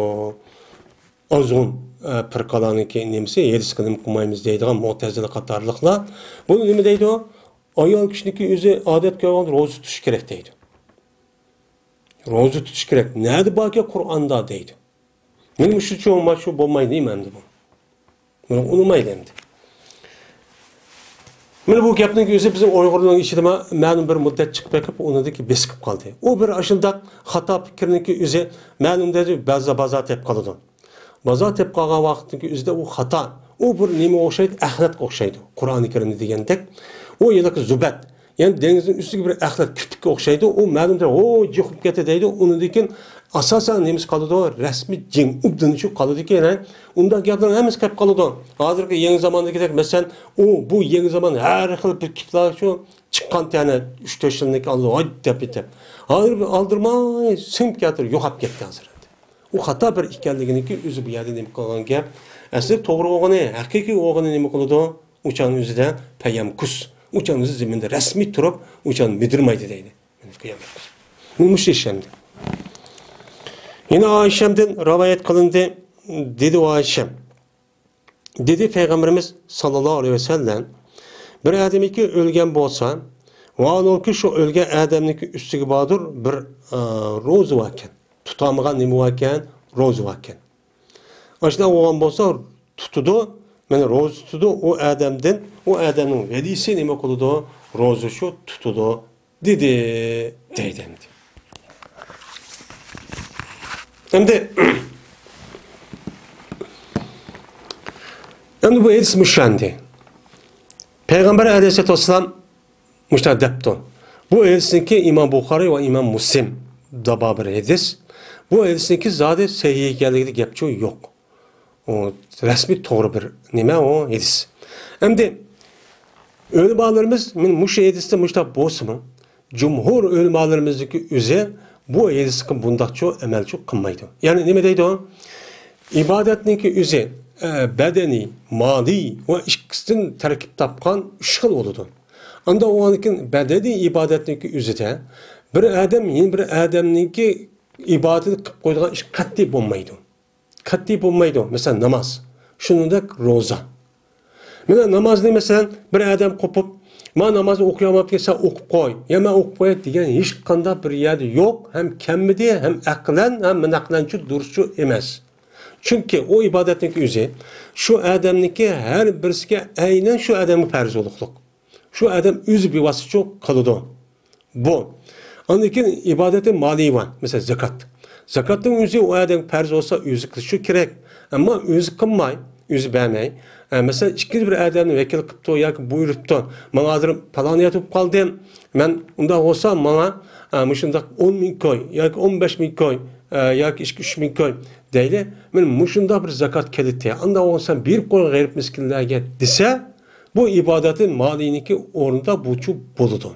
ئازغۇن، ئە، پىرقىلارنىڭكى نېمىسى، ھېرىسقا نېمە قىلمايمىز دەيدىغان مۇئتەزىلە قاتارلىقلار. بۇ نېمە دەيدۇ؟ ئايال كىشىنىڭكى ئۆزى ئادەت كۆرگەن روزا تۇتۇش كېرەك دەيدۇ. روزا تۇتۇش كېرەك. نەدە باركەن قۇرئاندا دەيدۇ. مېنىڭ شۇ چوڭ ماشۇ بولمايدۇ دەيمەن ئەمدى بۇ. بۇنى ئۇنىمايدۇ ئەمدى. مانا بۇ گەپنىڭ ئۆزى بىزنىڭ ئۇيغۇرنىڭ ئىچىدىمۇ مەلۇم بىر مۇددەت چىقىپ بېقىپ، ئۇنىڭدىن كېيىن بېسىپ قالدى. ئۇ بىر ئاشۇنداق خاتا پىكىرنىڭكى ئۆزى مەلۇم دەرىجىدە بازا-، بازار تېپىپ قالىدۇ. بازار تېپىپ قالغان ۋاقىتنىڭكى ئۆزىدە ئۇ خاتا. ئۇ بىر نېمىگە ئوخشايدۇ؟ ئەخلەتكە ئوخشايدۇ. قۇرئانى كەرىمدە دېگەندەك. ئۇ ھېلىقى زۇبەت. يەنى دېڭىزنىڭ ئۈستىدىكى بىر ئەخلەت كىرپىككە ئوخشايدۇ. ئۇ مەلۇم دەرىجىدە، ھو، جىق بولۇپ كەتتى دەيدۇ. ئۇنىڭدىن كېيىن ئاساسەن نېمىسى قالىدۇ؟ رەسمىي جىڭ ئۇبدىنى شۇ قالىدىكەن. ئۇنداق گەپلەرنىڭ ھەممىسى قېلىپ قالىدۇ. ھازىرقى يېڭى زاماندىكىدەك، مەسىلەن، ئۇ، بۇ يېڭى زامان ھەر خىل بىر كىتابلار شۇ چىققان تەنە ئۈچ تۆت يىلنىڭكى ئالدىدا، ھاي دەپ يېتىپ. ھازىر بىر ئالدىرىماي سىڭىپ كەتتى، يوقاپ كەتتى ھازىر. ئۇ خاتا بىر ئىكەنلىكىنىڭكى ئۆزى بۇ يەردە نېمە قىلغان گەپ؟ ئەسلى توغرا بولغىنى، ھەقىقىي بولغىنى نېمە قىلىدۇ؟ ئۇ چاغنىڭ ئۆزىدە پەيەمكۇس. ئۇ چاغ ئۆزى زېمىندا رەسمىي تۇرۇپ، ئۇ چاغ مىدىرمايدۇ دەيدۇ. مۇشۇ ئىش ئەمدى. يەنە ئائىشەمدىن رىۋايەت قىلىندى، دېدى ئۇ ئائىشەم. دېدى پەيغەمبىرىمىز ساللاللاھۇ ئەلەيھى ۋەسەللەم، بىر ئادەمكى ئۆلگەن بولسا، ۋاھالۇكى شۇ ئۆلگەن ئادەمنىڭكى ئۈستىگە باردۇر بىر، ئا، روزا باركەن. تۇتالمىغان نېمە باركەن؟ روزا باركەن. ئاشۇنداق بولغان بولسا، تۇتىدۇ، مانا روزا تۇتىدۇ، ئۇ ئادەمدىن، ئۇ ئادەمنىڭ ۋەلىسى نېمە قىلىدۇ؟ روزا شۇ تۇتىدۇ، دېدى، دەيدۇ ئەمدى. ئەمدى، ئەمدى بۇ ھەدىس مۇشۇ ئەمدى. پەيغەمبەر ئەلەيھىسسالاتۇ ۋەسسالام مۇشۇنداق دەپتۇ. بۇ ھەدىسنىڭكى ئىمام بۇخارىي ۋە ئىمام مۇسلىمدا بار بىر ھەدىس. بۇ ھەدىسنىڭكى زادى سەھىھ ئىكەنلىكىدە گەپ يوق. ئۇ رەسمىي توغرا بىر نېمە ئۇ ھەدىس. ئەمدى ئۆلىمالىرىمىز مانا مۇشۇ ھەدىستە مۇشۇنداق بولسىمۇ، جۇمھۇر ئۆلىمالىرىمىزنىڭكى ئۆزى بۇ ھەدىسكە بۇنداقچۇ ئەمەلچۇ قىلمايدۇ. يەنى نېمە دەيدۇ؟ ئىبادەتنىڭكى ئۆزى، ئە، بەدەنىي، مالىي ۋە ئىككىسىدىن تەركىب تاپقان ئۈچ خىل بولىدۇ. ئاندىن ئۇنىڭدىن كېيىن بەدەنىي ئىبادەتنىڭكى ئۆزىدە بىر ئادەم يەنە بىر ئادەمنىڭكى ئىبادىتىنى قىلىپ قويىدىغان ئىش قەتئىي بولمايدۇ. قەتئىي بولمايدۇ. مەسىلەن، ناماز. شۇنىڭدەك روزا. مانا نامازنى، مەسىلەن، بىر ئادەم قوپۇپ، «مانا نامازنى ئوقۇيالماپتىكەن، سەن ئوقۇپ قوي، يا مەن ئوقۇپ قوياي» دېگەن ھېچقانداق بىر يەردە يوق، ھەم كەلمىدى، ھەم ئەقلەن، ھەم نەقلەنچۇ دۇرۇسچۇ ئەمەس. چۈنكى ئۇ ئىبادەتنىڭكى ئۆزى شۇ ئادەمنىڭكى ھەر بىرسىگە ئەينەن شۇ ئادەمگە پەرز بولۇقلۇق. شۇ ئادەم ئۆزى بىۋاسىتە قىلىدۇ. بۇ. ئاندىن كېيىن ئىبادەتى مالىي بار. مەسىلەن، زاكات. زاكاتنىڭ ئۆزى ئۇ ئادەمگە پەرز بولسا، ئۆزى قىلىشى كېرەك. ئەمما ئۆزى قىلماي، ئۆزى بەرمەي. ئە، مەسىلەن، ئىككىنچى بىر ئادەمنى ۋەكىل قىپتۇ ياكى بۇيرۇپتۇ، «ماڭا ھازىر پالان يەردە بولۇپ قالدىم. مەن ئۇنداق بولسا، ماڭا، ئە، مۇشۇنداق ئون مىڭ كوي ياكى ئون بەش مىڭ كوي، ئە، ياكى ئىككى، ئۈچ مىڭ كوي» دەيلى. «مانا مۇشۇنداق بىر زاكات كېلىتتى. ئانداق بولسا، بېرىپ قويغىن غېرىب مىسكىنلەرگە» دېسە، بۇ ئىبادەتى مالىينىڭكى ئورنىدا بۇچۇ بولىدۇ.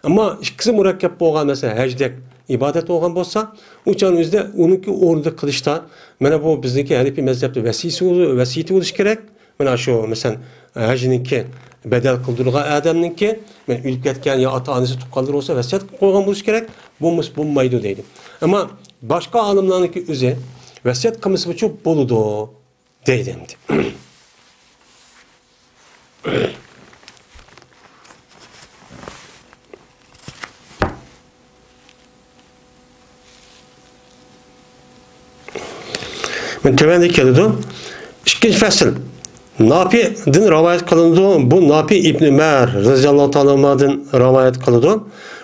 ئەمما ئىككىسى مۇرەككەپ بولغان، مەسىلەن، ھەجدەك ئىبادەت بولغان بولسا، ئۇ چاغنىڭ ئۆزىدە ئۇنىڭكى ئورنىدا قىلىشتا، مانا بۇ بىزنىڭكى ھەنىپىي مەزھەپتە ۋەسىيىسى، ۋەسىيىتى بولۇشى كېرەك. مانا شۇ، مەسىلەن، ھەجنىڭكى بەدەل قىلدۇرغان ئادەمنىڭكى، مانا ئۆلۈپ كەتكەن يا ئاتا-ئانىسى، تۇغقانلىرى بولسا ۋەسىيەت قىلىپ قويغان بولۇشى كېرەك. بولمىسا بولمايدۇ دەيدۇ. ئەمما باشقا ئالىملارنىڭكى ئۆزى ۋەسىيەت قىلمىسىمۇچۇ بولىدۇ. دەيدۇ ئەمدى. مانا تۆۋەندە كېلىدۇ. ئىككىنچى پەسىل. نافىدىن رىۋايەت قىلىنىدۇ. بۇ نافى ئىبن ئۆمەر رەزىياللاھۇ تائالا ئەنھۇدىن رىۋايەت قىلىدۇ.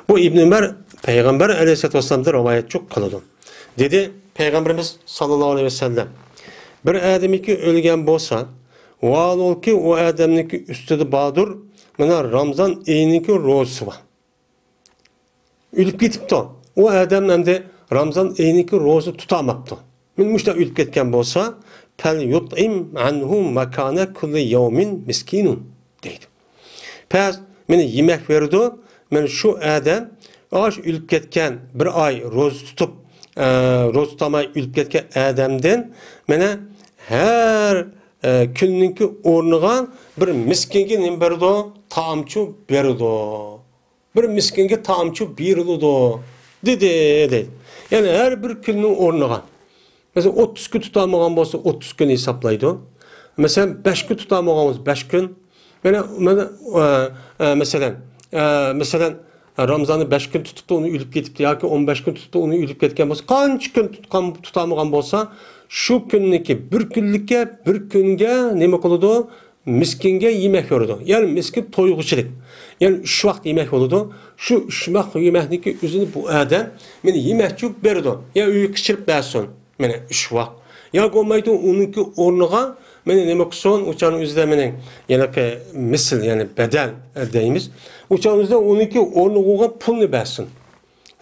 بۇ ئىبن ئۆمەر پەيغەمبەر ئەلەيھىسسالاتۇ ۋەسسالامدىن رىۋايەتچۇ قىلىدۇ. دېدى پەيغەمبىرىمىز ساللاللاھۇ ئەلەيھى ۋەسەللەم، بىر ئادەمنىڭكى ئۆلگەن بولسا، ۋاھالۇكى ئۇ ئادەمنىڭكى ئۈستىدە باردۇر، مانا رامزان ئېيىنىڭكى روزىسى بار. ئۆلۈپ كېتىپتۇ. ئۇ ئادەم ئەمدى رامزان ئېيىنىڭكى روزا تۇتالماپتۇ. مانا مۇشۇنداق ئۆلۈپ كەتكەن بولسا، فەليۇتئىم ئەنھۇ مەكانە كۇللى يەۋمىن مىسكىنۇن دەيدۇ. پەس، مانا يېمەك بېرىدۇ. مانا شۇ ئادەم، ئاشۇ ئۆلۈپ كەتكەن، بىر ئاي روزا تۇتۇپ، ئە، روزا تۇتالماي ئۆلۈپ كەتكەن ئادەمدىن، مانا ھەر، ئە، كۈننىڭكى ئورنىغا بىر مىسكىنگە نېمە بېرىدۇ؟ تائامچۇ بېرىدۇ. بىر مىسكىنگە تائامچۇ بېرىلىدۇ، دېدى، دەيدۇ. يەنى ھەر بىر كۈننىڭ ئورنىغا. مەسىلەن، ئوتتۇز كۈن تۇتالمىغان بولسا، ئوتتۇز كۈن ھېسابلايدۇ. مەسىلەن، بەش كۈن تۇتالمىغان بولسا، بەش كۈن. مانا، مانا، ئە، ئە، مەسىلەن، ئە، مەسىلەن، رامزاننى بەش كۈن تۇتۇپتۇ، ئۇنى ئۆلۈپ كېتىپتۇ، ياكى ئون بەش كۈن تۇتۇپتۇ، ئۇنى ئۆلۈپ كەتكەن بولسا، قانچە كۈن تۇتقان، تۇتالمىغان بولسا، شۇ كۈننىكى بىر كۈنلۈككە، بىر كۈنگە نېمە قىلىدۇ؟ مىسكىنگە يېمەك بېرىدۇ. يەنى مىسكىن تويغۇچىلىك. يەنى ئۈچ ۋاق يېمەك بولىدۇ. شۇ ئۈچ ۋاق يېمەكنىڭكى ئۆزىنى بۇ ئادەم، مانا يېمەكچۇ بېرىدۇ. يا ئۆيگە قىچىرىپ بەرسۇن. مانا ئۈچ ۋاق. يا بولمايدۇ، ئۇنىڭكى ئورنىغا، مانا نېمە قىلسۇن، ئۇ چاغنىڭ ئۆزىدە مانا يەنە مىسىل، يەنى بەدەل دەيمىز. ئۇ چاغنىڭ ئۆزىدە ئۇنىڭكى ئورنىغا بولغان پۇلنى بەرسۇن.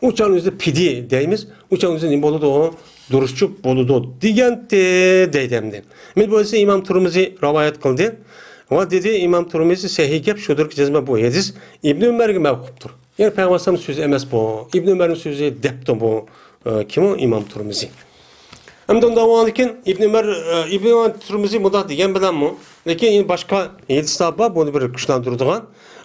ئۇ چاغنىڭ ئۆزىدە پىدىيە دەيمىز. ئۇ چاغنىڭ ئۆزىدە نېمە بولىدۇ؟ دۇرۇسچۇ بولىدۇ دېگەنتى دەيدۇ ئەمدى. مانا بۇ ھەدىسنى ئىمام تۇرمۇزى رىۋايەت قىلدى. ۋە دېدى ئىمام تۇرمۇزى، سەھىھ گەپ شۇدۇركى، جەزمەن بۇ ھەدىس ئىبن ئۆمەرگە مەۋقۇپتۇر. يەنى پەيغەمبەر ئەلەيھىسسالامنىڭ سۆزى ئەمەس بۇ. ئىبن ئۆمەرنىڭ سۆزى دەپتۇ بۇ، ئە، كىم ئۇ؟ ئىمام تۇرمۇزى. ئەمدى ئۇنداق بولغاندىكىن ئىبن ئۆمەر، ئە، ئىبن ئۆمەر تۇرمۇزى مۇنداق دېگەن بىلەنمۇ، لېكىن يەنە باشقا ھەدىسلەر بار، بۇنى بىر كۈچلەندۈرىدىغان.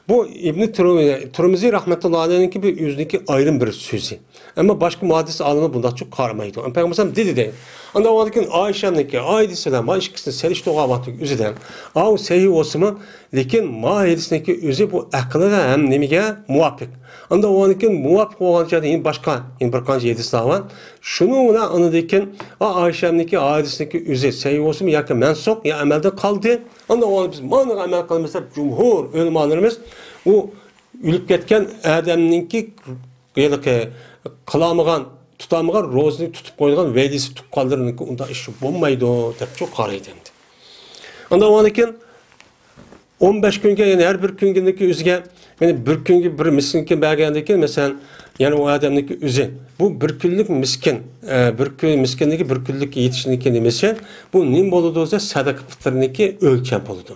بۇ ئىبنى تۇرمۇزى، تۇرمۇزى رەھمەتۇللا ئەلەيھنىڭكى بىر ئۆزىنىڭكى ئايرىم بىر سۆزى. ئەمما باشقا مۇھەددىس ئالىملار بۇنداقچە قارىمايدۇ. پەيغەمبەر دېدى دەيدۇ. ئاندىن ئۇنىڭدىن كېيىن ئائىشەمنىڭكى، ئائىدىسى بىلەن ما ئىككىسىنى سېلىشتۇرغان ۋاقىتنىڭ ئۆزىدە، ئاۋۇ سەھىھ بولسىمۇ، لېكىن ما ھەدىسنىڭكى ئۆزى بۇ ئەقىلگە ھەم نېمىگە مۇۋاپىق. ئاندىن ئۇنىڭدىن كېيىن مۇۋاپىق بولغان جايدا يەنە باشقا، يەنە بىر قانچە ھەدىسلەر بار. شۇنىڭ بىلەن ئاندىن كېيىن، ئا، ئائىشەمنىڭكى ھەدىسنىڭكى ئۆزى سەھىھ بولسىمۇ ياكى مەنسۇخ يا ئەمەلدىن قالدى. ئاندىن ئۇنى بىز مانىغا ئەمەل قىلىمىز دەپ جۇمھۇر ئۆلىمالىرىمىز ئۇ ئۆلۈپ كەتكەن ئادەمنىڭكى ھېلىقى قىلالمىغان، تۇتالمىغان روزىنى تۇتۇپ قويىدىغان ۋەلىسى تۇغقانلىرىنىڭكى ئۇنداق ئىشى بولمايدۇ دەپچۇ قارايدۇ ئەمدى. ئاندىن ئۇنىڭدىن كېيىن ئون بەش كۈنگە، يەنى ھەر بىر كۈنگىنىڭكى ئۆزىگە، يەنى بىر كۈنگە بىر مىسكىنكە بەرگەندىن كېيىن، مەسىلەن، يەنى ئۇ ئادەمنىڭكى ئۆزى، بۇ بىر كۈنلۈك مىسكىن، ئە، بىر كۈن، مىسكىننىڭكى بىر كۈنلۈك يېتىشنىڭكى نېمىسى، بۇ نېمە بولىدۇ دېسە، سەدىقە پىتىرنىڭكى ئۆلچەم بولىدۇ.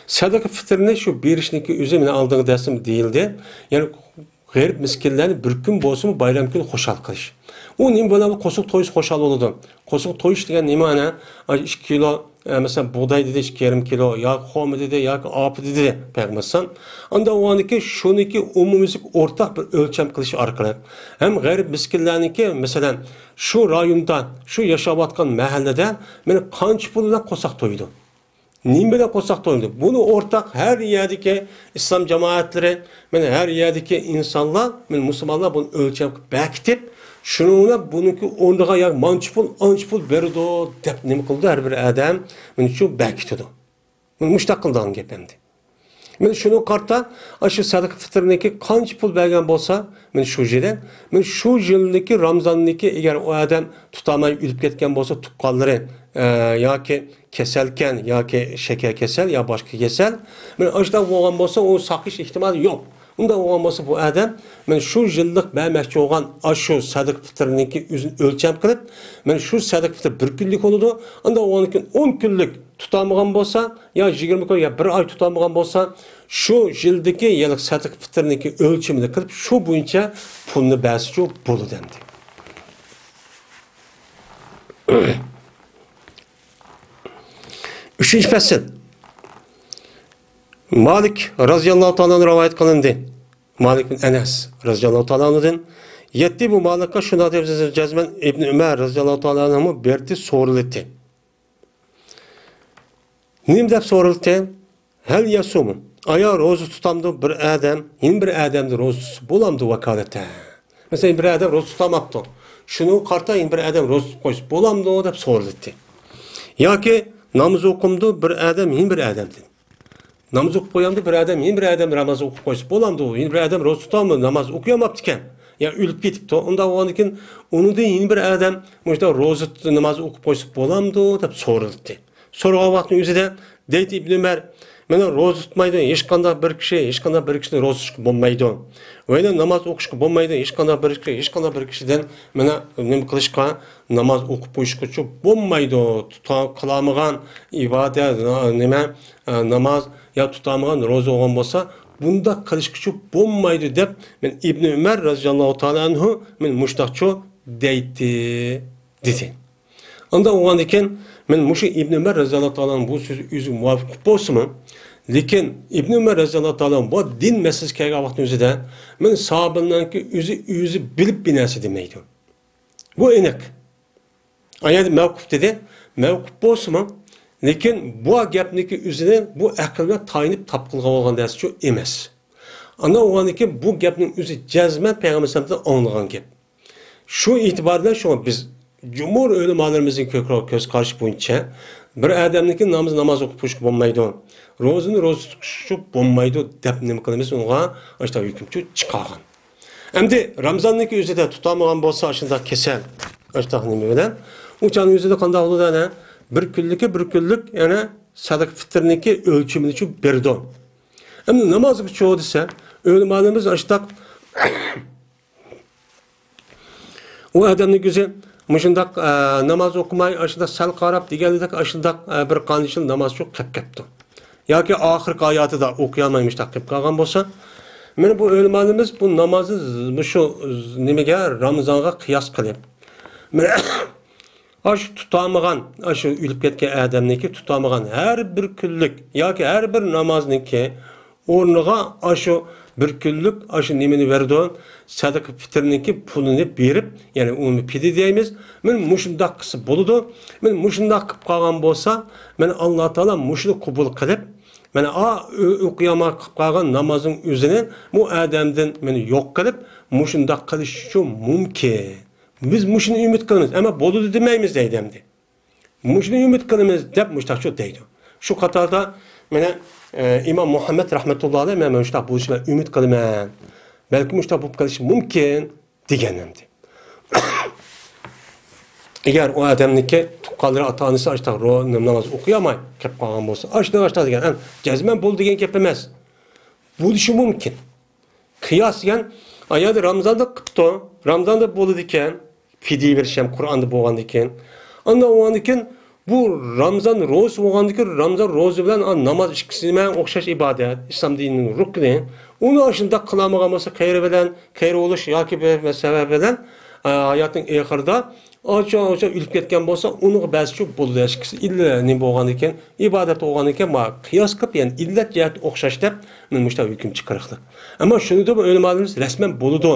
سەدىقە پىتىرنى شۇ بېرىشنىڭكى ئۆزى مانا ئالدىنقى دەرسىمدە دېيىلدى. يەنى غېرىب مىسكىنلەرنى بىر كۈن بولسىمۇ بايرام كۈنى خۇشال قىلىش. ئۇ نېمە بىلەن قورساق تويسا خۇشال بولىدۇ؟ قورساق تويۇش دېگەن نېمە مانا؟ ئاي، ئىككى كىلو، ئە، مەسىلەن، بۇغداي دېدى، ئىككى يېرىم كىلو، ياكى خورما دېدى، ياكى ئاپا دېدى پەيغەمبەر ئەلەيھىسسالام. ئاندىن ئۇنىڭدىن كېيىن شۇنىڭكى ئومۇميۈزلۈك ئورتاق بىر ئۆلچەم قىلىش ئارقىلىق ھەم غېرىب مىسكىنلەرنىڭكى، مەسىلەن، شۇ رايوندا، شۇ ياشاۋاتقان مەھەللىدە مانا قانچە پۇل بىلەن قورساق تويىدۇ؟ نېمە بىلەن قورساق تويىدۇ؟ بۇنى ئورتاق ھەر يەردىكى ئىسلام جامائەتلىرى، مانا ھەر يەردىكى ئىنسانلار، مانا مۇسۇلمانلار بۇنى ئۆلچەم قىلىپ بېكىتىپ، شۇنىڭ بىلەن بۇنىڭكى ئورنىغا يا مانچە پۇل، ئانچە پۇل بېرىدۇ دەپ نېمە قىلىدۇ؟ ھەر بىر ئادەم مانا شۇ بېكىتىدۇ. مانا مۇشۇنداق قىلىدىغان گەپ ئەمدى. مانا شۇنىڭغا قارىتا، ئاشۇ سەدىقە پىتىرنىڭكى قانچە پۇل بەرگەن بولسا، مانا شۇ يىلى، مانا شۇ يىلدىكى رامزاندىكى ئەگەر ئۇ ئادەم تۇتالماي ئۆلۈپ كەتكەن بولسا، تۇغقانلىرى، ئە، ياكى كېسەلكەن، ياكى شېكەر كېسەل، يا باشقا كېسەل، مانا ئاشۇنداق بولغان بولسا، ئۇ ساقىيىش ئېھتىمالى يوق. ئۇنداق بولغان بولسا، بۇ ئادەم مانا شۇ يىللىق بەرمەكچى بولغان ئاشۇ سەدىقە پىتىرنىڭكى ئۆزىنى ئۆلچەم قىلىپ، مانا شۇ سەدىقە پىتىر بىر كۈنلۈك بولىدۇ. ئاندىن ئۇنىڭدىن كېيىن ئون كۈنلۈك تۇتالمىغان بولسا، يا يىگىرمە كۈن، يا بىر ئاي تۇتالمىغان بولسا، شۇ يىلدىكى يىللىق سەدىقە پىتىرنىڭكى ئۆلچىمىنى قىلىپ، شۇ بويىچە پۇلنى بەرسىچۇ بولىدۇ ئەمدى. ئۈچىنچى پەسىل. مالىك رازىياللاھۇ تائالا ئەنھۇ رىۋايەت قىلىندى. مالىك بىن ئەنەس رازىياللاھۇ تائالا ئەنھۇدىن يەتتى بۇ مالىكقا شۇنداق دەپ جەزمەن ئىبن ئۆمەر رازىياللاھۇ تائالا ئەنھۇمۇ بەردى سورىلىتى. نېمە دەپ سورىلىتى؟ ھەل يەسۇمۇ؟ ئايا روزا تۇتامدۇ بىر ئادەم، يەنە بىر ئادەمدە روزا تۇتسا بولامدۇ ۋاكالەتە؟ مەسىلەن، بىر ئادەم روزا تۇتالماپتۇ. شۇنىڭغا قارىتا يەنە بىر ئادەم روزا تۇتۇپ قويسا بولامدۇ دەپ سورىلىتى. ياكى ناماز ئوقۇمدۇ بىر ئادەم يەنە بىر ئادەمدىن؟ ناماز ئوقۇپ قويامدۇ بىر ئادەم يەنە بىر ئادەم ناماز ئوقۇپ قويسا بولامدۇ؟ يەنە بىر ئادەم روزا تۇتامدۇ، ناماز ئوقۇيالماپتىكەن. يا ئۆلۈپ كېتىپتۇ. ئۇنداق بولغاندىن كېيىن ئۇنىڭدىن يەنە بىر ئادەم مۇشۇنداق روزا ناماز ئوقۇپ قويسا بولامدۇ دەپ سورىلىتتى. سورىغان ۋاقىتنىڭ ئۆزىدە دەيتتى ئىبن ئۆمەر، مانا روزا تۇتمايدۇ ھېچقانداق بىر كىشى، ھېچقانداق بىر كىشىدىن روزا تۇتۇشقا بولمايدۇ. ۋە يەنە ناماز ئوقۇشقا بولمايدۇ ھېچقانداق بىر كىشى، ھېچقانداق بىر كىشىدىن مانا نېمە قىلىشقا، ناماز ئوقۇپ قويۇشقىچۇ بولمايدۇ. تۇتا-، قىلالمىغان ئىبادەت، نا-، نېمە، ئە، ناماز يا تۇتالمىغان روزا بولغان بولسا، بۇنداق قىلىشقىچۇ بولمايدۇ دەپ، مەن ئىبن ئۆمەر رازىياللاھۇ تائالا ئەنھۇ، مەن مۇشتاقچۇ دەيتتى، دېدى. ئاندىن ئۇنىڭدىن كېيىن، مەن مۇشۇ ئىبن ئۆمەر رازىياللاھۇ تائالا ئەنھۇ بۇ سۆزى ئۆزىگە مۇۋاپىق بولسىمۇ، لېكىن ئىبن ئۆمەر رازىياللاھۇ تائالا ئەنھۇ بۇ دىن مەسىلىسى كەلگەن ۋاقىتنىڭ ئۆزىدە، مەن ساھابىلەرنىڭكى ئۆزى، ئۆزى بىلىپ بىر نەرسە دېمەيدۇ. بۇ ئېنىق. ئايەتتە مەۋقۇپ دېدى. مەۋقۇپ بولسىمۇ، لېكىن بۇ گەپنىڭكى ئۆزىنى بۇ ئەقىلگە تايىنىپ تاپقىلىغا بولغان نەرسىچۇ ئەمەس. ئاندىن ئۇنىڭدىن كېيىن بۇ گەپنىڭ ئۆزى جەزمەن پەيغەمبەر ئەلەيھىسسالامدىن ئاڭلىغان گەپ. شۇ ئېتىبار بىلەن شۇڭا بىز جۇمھۇر ئۆلىمالىرىمىزنىڭ كۆك-، كۆز قارىشى بويىچە بىر ئادەمنىڭكى نامىزى ناماز ئوقۇپ قويۇشقا بولمايدۇ، روزىنى روزا تۇتۇشقا بولمايدۇ دەپ نېمە قىلىمىز ئۇنىڭغا ئاشۇنداق ھۆكۈمچۇ چىقارغان. ئەمدى رامزاننىڭكى ئۆزىدە تۇتالمىغان بولسا، ئاشۇنداق كېسەل، ئاشۇنداق نېمە بىلەن، ئۇ چاغنىڭ ئۆزىدە قانداق بولىدۇ؟ يەنە بىر كۈنلۈكى، بىر كۈنلۈك، يەنە سەدىقە پىتىرنىڭكى ئۆلچىمىنىچۇ بېرىدۇ. ئەمدى نامازغىچۇ دېسە، ئۆلىمالىرىمىز ئاشۇنداق، ئۇ ئادەمنىڭ ئۆزى مۇشۇنداق، ئە، ناماز ئوقۇماي، ئاشۇنداق سەل قاراپ دېگەندەك، ئاشۇنداق، ئە، بىر قانچە يىل نامازچۇ قېلىپ كەپتۇ. ياكى ئاخىرقى ھاياتىدا ئوقۇيالماي مۇشۇنداق قېلىپ قالغان بولسا، مانا بۇ ئۆلىمالىرىمىز بۇ نامازنى مۇشۇ نېمىگە، رامىزانغا قىياس قىلىپ، مانا ئاشۇ تۇتالمىغان، ئاشۇ ئۆلۈپ كەتكەن ئادەمنىڭكى تۇتالمىغان ھەر بىر كۈنلۈك ياكى ھەر بىر نامازنىڭكى ئورنىغا ئاشۇ بىر كۈنلۈك ئاشۇ نېمىنى بېرىدۇ، سەدىقە پىتىرنىڭكى پۇلىنى بېرىپ، يەنى ئۇنى پىدىيە دەيمىز. مەن مۇشۇنداق قىلسا بولىدۇ، مەن مۇشۇنداق قىلىپ قالغان بولسا، مەن ئاللا تائالا مۇشۇنى قوبۇل قىلىپ، مانا ئا ئۆ-، ئوقۇيالماي قىلىپ قالغان نامازنىڭ ئۆزىنى بۇ ئادەمدىن مېنى يوق قىلىپ، مۇشۇنداق قىلىشى مۇمكىن. بىز مۇشۇنى ئۈمىد قىلىمىز، ئەمما بولىدۇ دېمەيمىز دەيدۇ ئەمدى. مۇشۇنى ئۈمىد قىلىمىز دەپ مۇشتاقچۇ دەيدۇ. شۇ قاتاردا مانا، ئە، ئىمام مۇھەممەد رەھمەتۇللا ئەلەيھ، مەن مۇشتاق بولۇشىنى ئۈمىد قىلىمەن. بەلكى مۇشتاق بولۇپ قېلىشى مۇمكىن دېگەن ئەمدى. ئەگەر ئۇ ئادەمنىڭكى تۇغقانلىرى، ئاتا-ئانىسى ئاشتاق رو-، ناماز ئوقۇيالماي قېلىپ قالغان بولسا، ئاشتاق، ئاشتاق دېگەن، ئەم، جەزمەن بول دېگەن گەپ ئەمەس. بولۇشى مۇمكىن. قىياس دېگەن، ئايالى رامزاندا قىپتۇ، رامزاندا بولىدىكەن، پىدىيە بېرىش ھەم قۇرئاندا بولغاندىكىن. ئاندىن بولغاندىكىن، بۇ رامزان روزىسى بولغاندىكىن، رامزان روزىسى بىلەن، ئا، ناماز ئىككىسى مەن ئوخشاش ئىبادەت، ئىسلام دىنىنىڭ رۇكنى. ئۇنى ئاشۇنداق قىلالمىغان بولسا، قەيرى بىلەن، قەيرى بولۇش ياكى بىر، بىر سەۋەب بىلەن، ئا، ھاياتنىڭ ئېخىرىدا ئاچا-ئاچا ئۆلۈپ كەتكەن بولسا، ئۇنىڭغا بەزىچۇ بولىدۇ. ھېچ كىشى ئىللا نېمە بولغاندىكىن، ئىبادەت بولغاندىكىن، ما قىياس قىلىپ، يەنى ئىللەت جەھەتتە ئوخشاش دەپ، مەن مۇشۇنداق ھۆكۈم چىقىرىقلىق. ئەمما شۇنى دەپ ئۆلىمالىرىمىز رەسمەن بولىدۇ.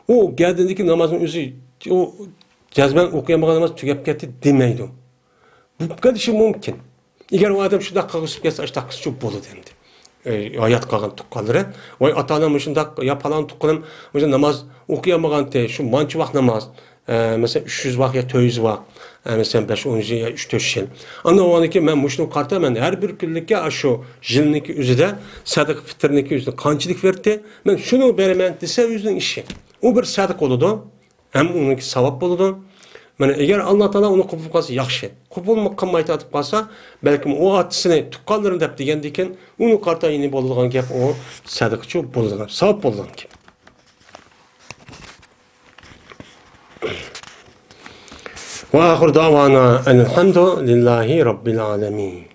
ئۇ گەدىنىدىكى نامازنىڭ ئۆزى، ئۇ جەزمەن ئوقۇيالمىغان ناماز تۈگەپ كەتتى دېمەيدۇ. بولۇپ قېلىشى مۇمكىن. ئەگەر ئۇ ئادەم شۇنداق قىلغۇسى كەلسە، ئاشۇنداق قىلسىچۇ بولىدۇ ئەمدى. ئە، ھايات قالغان تۇغقانلىرى، ۋاي ئاتا-ئانام مۇشۇنداق، يا پالان تۇغقىنىم مۇشۇ ناماز ئوقۇيالمىغانتى، شۇ مانچە ۋاق ناماز، ئە، مەسىلەن، ئۈچ يۈز ۋاق يا تۆت يۈز ۋاق، ئە، مەسىلەن، بەش، ئون يىل يا ئۈچ، تۆت يىل. ئاندىن ئۇنىڭدىن كېيىن مەن مۇشۇنىڭغا قارىتا، مەن ھەر بىر كۈنلۈككە ئاشۇ يىلنىڭكى ئۆزىدە سەدىقە پىتىرنىڭكى ئۆزىدە قانچىلىك بەردى، مەن شۇنى بېرىمەن دېسە ئۆزىنىڭ ئىشى. ئۇ بىر سەدىقە بولىدۇ. ھەم ئۇنىڭكى ساۋاب بولىدۇ. مانا، ئەگەر ئاللا تائالا ئۇنى قوبۇل قىلسا ياخشى. قوبۇل قىلمايتىۋاتىپ قالسا، بەلكىم ئۇ ئاتىسىنى، تۇغقانلىرىنى دەپ دېگەندىكىن، ئۇنى قارىتا يەنە بولىدىغان گەپ، ئۇ سەدىقىچۇ بولىدىغان، ساۋاب بولىدىغان گەپ. وآخر دعوانا أن الحمد لله رب العالمين.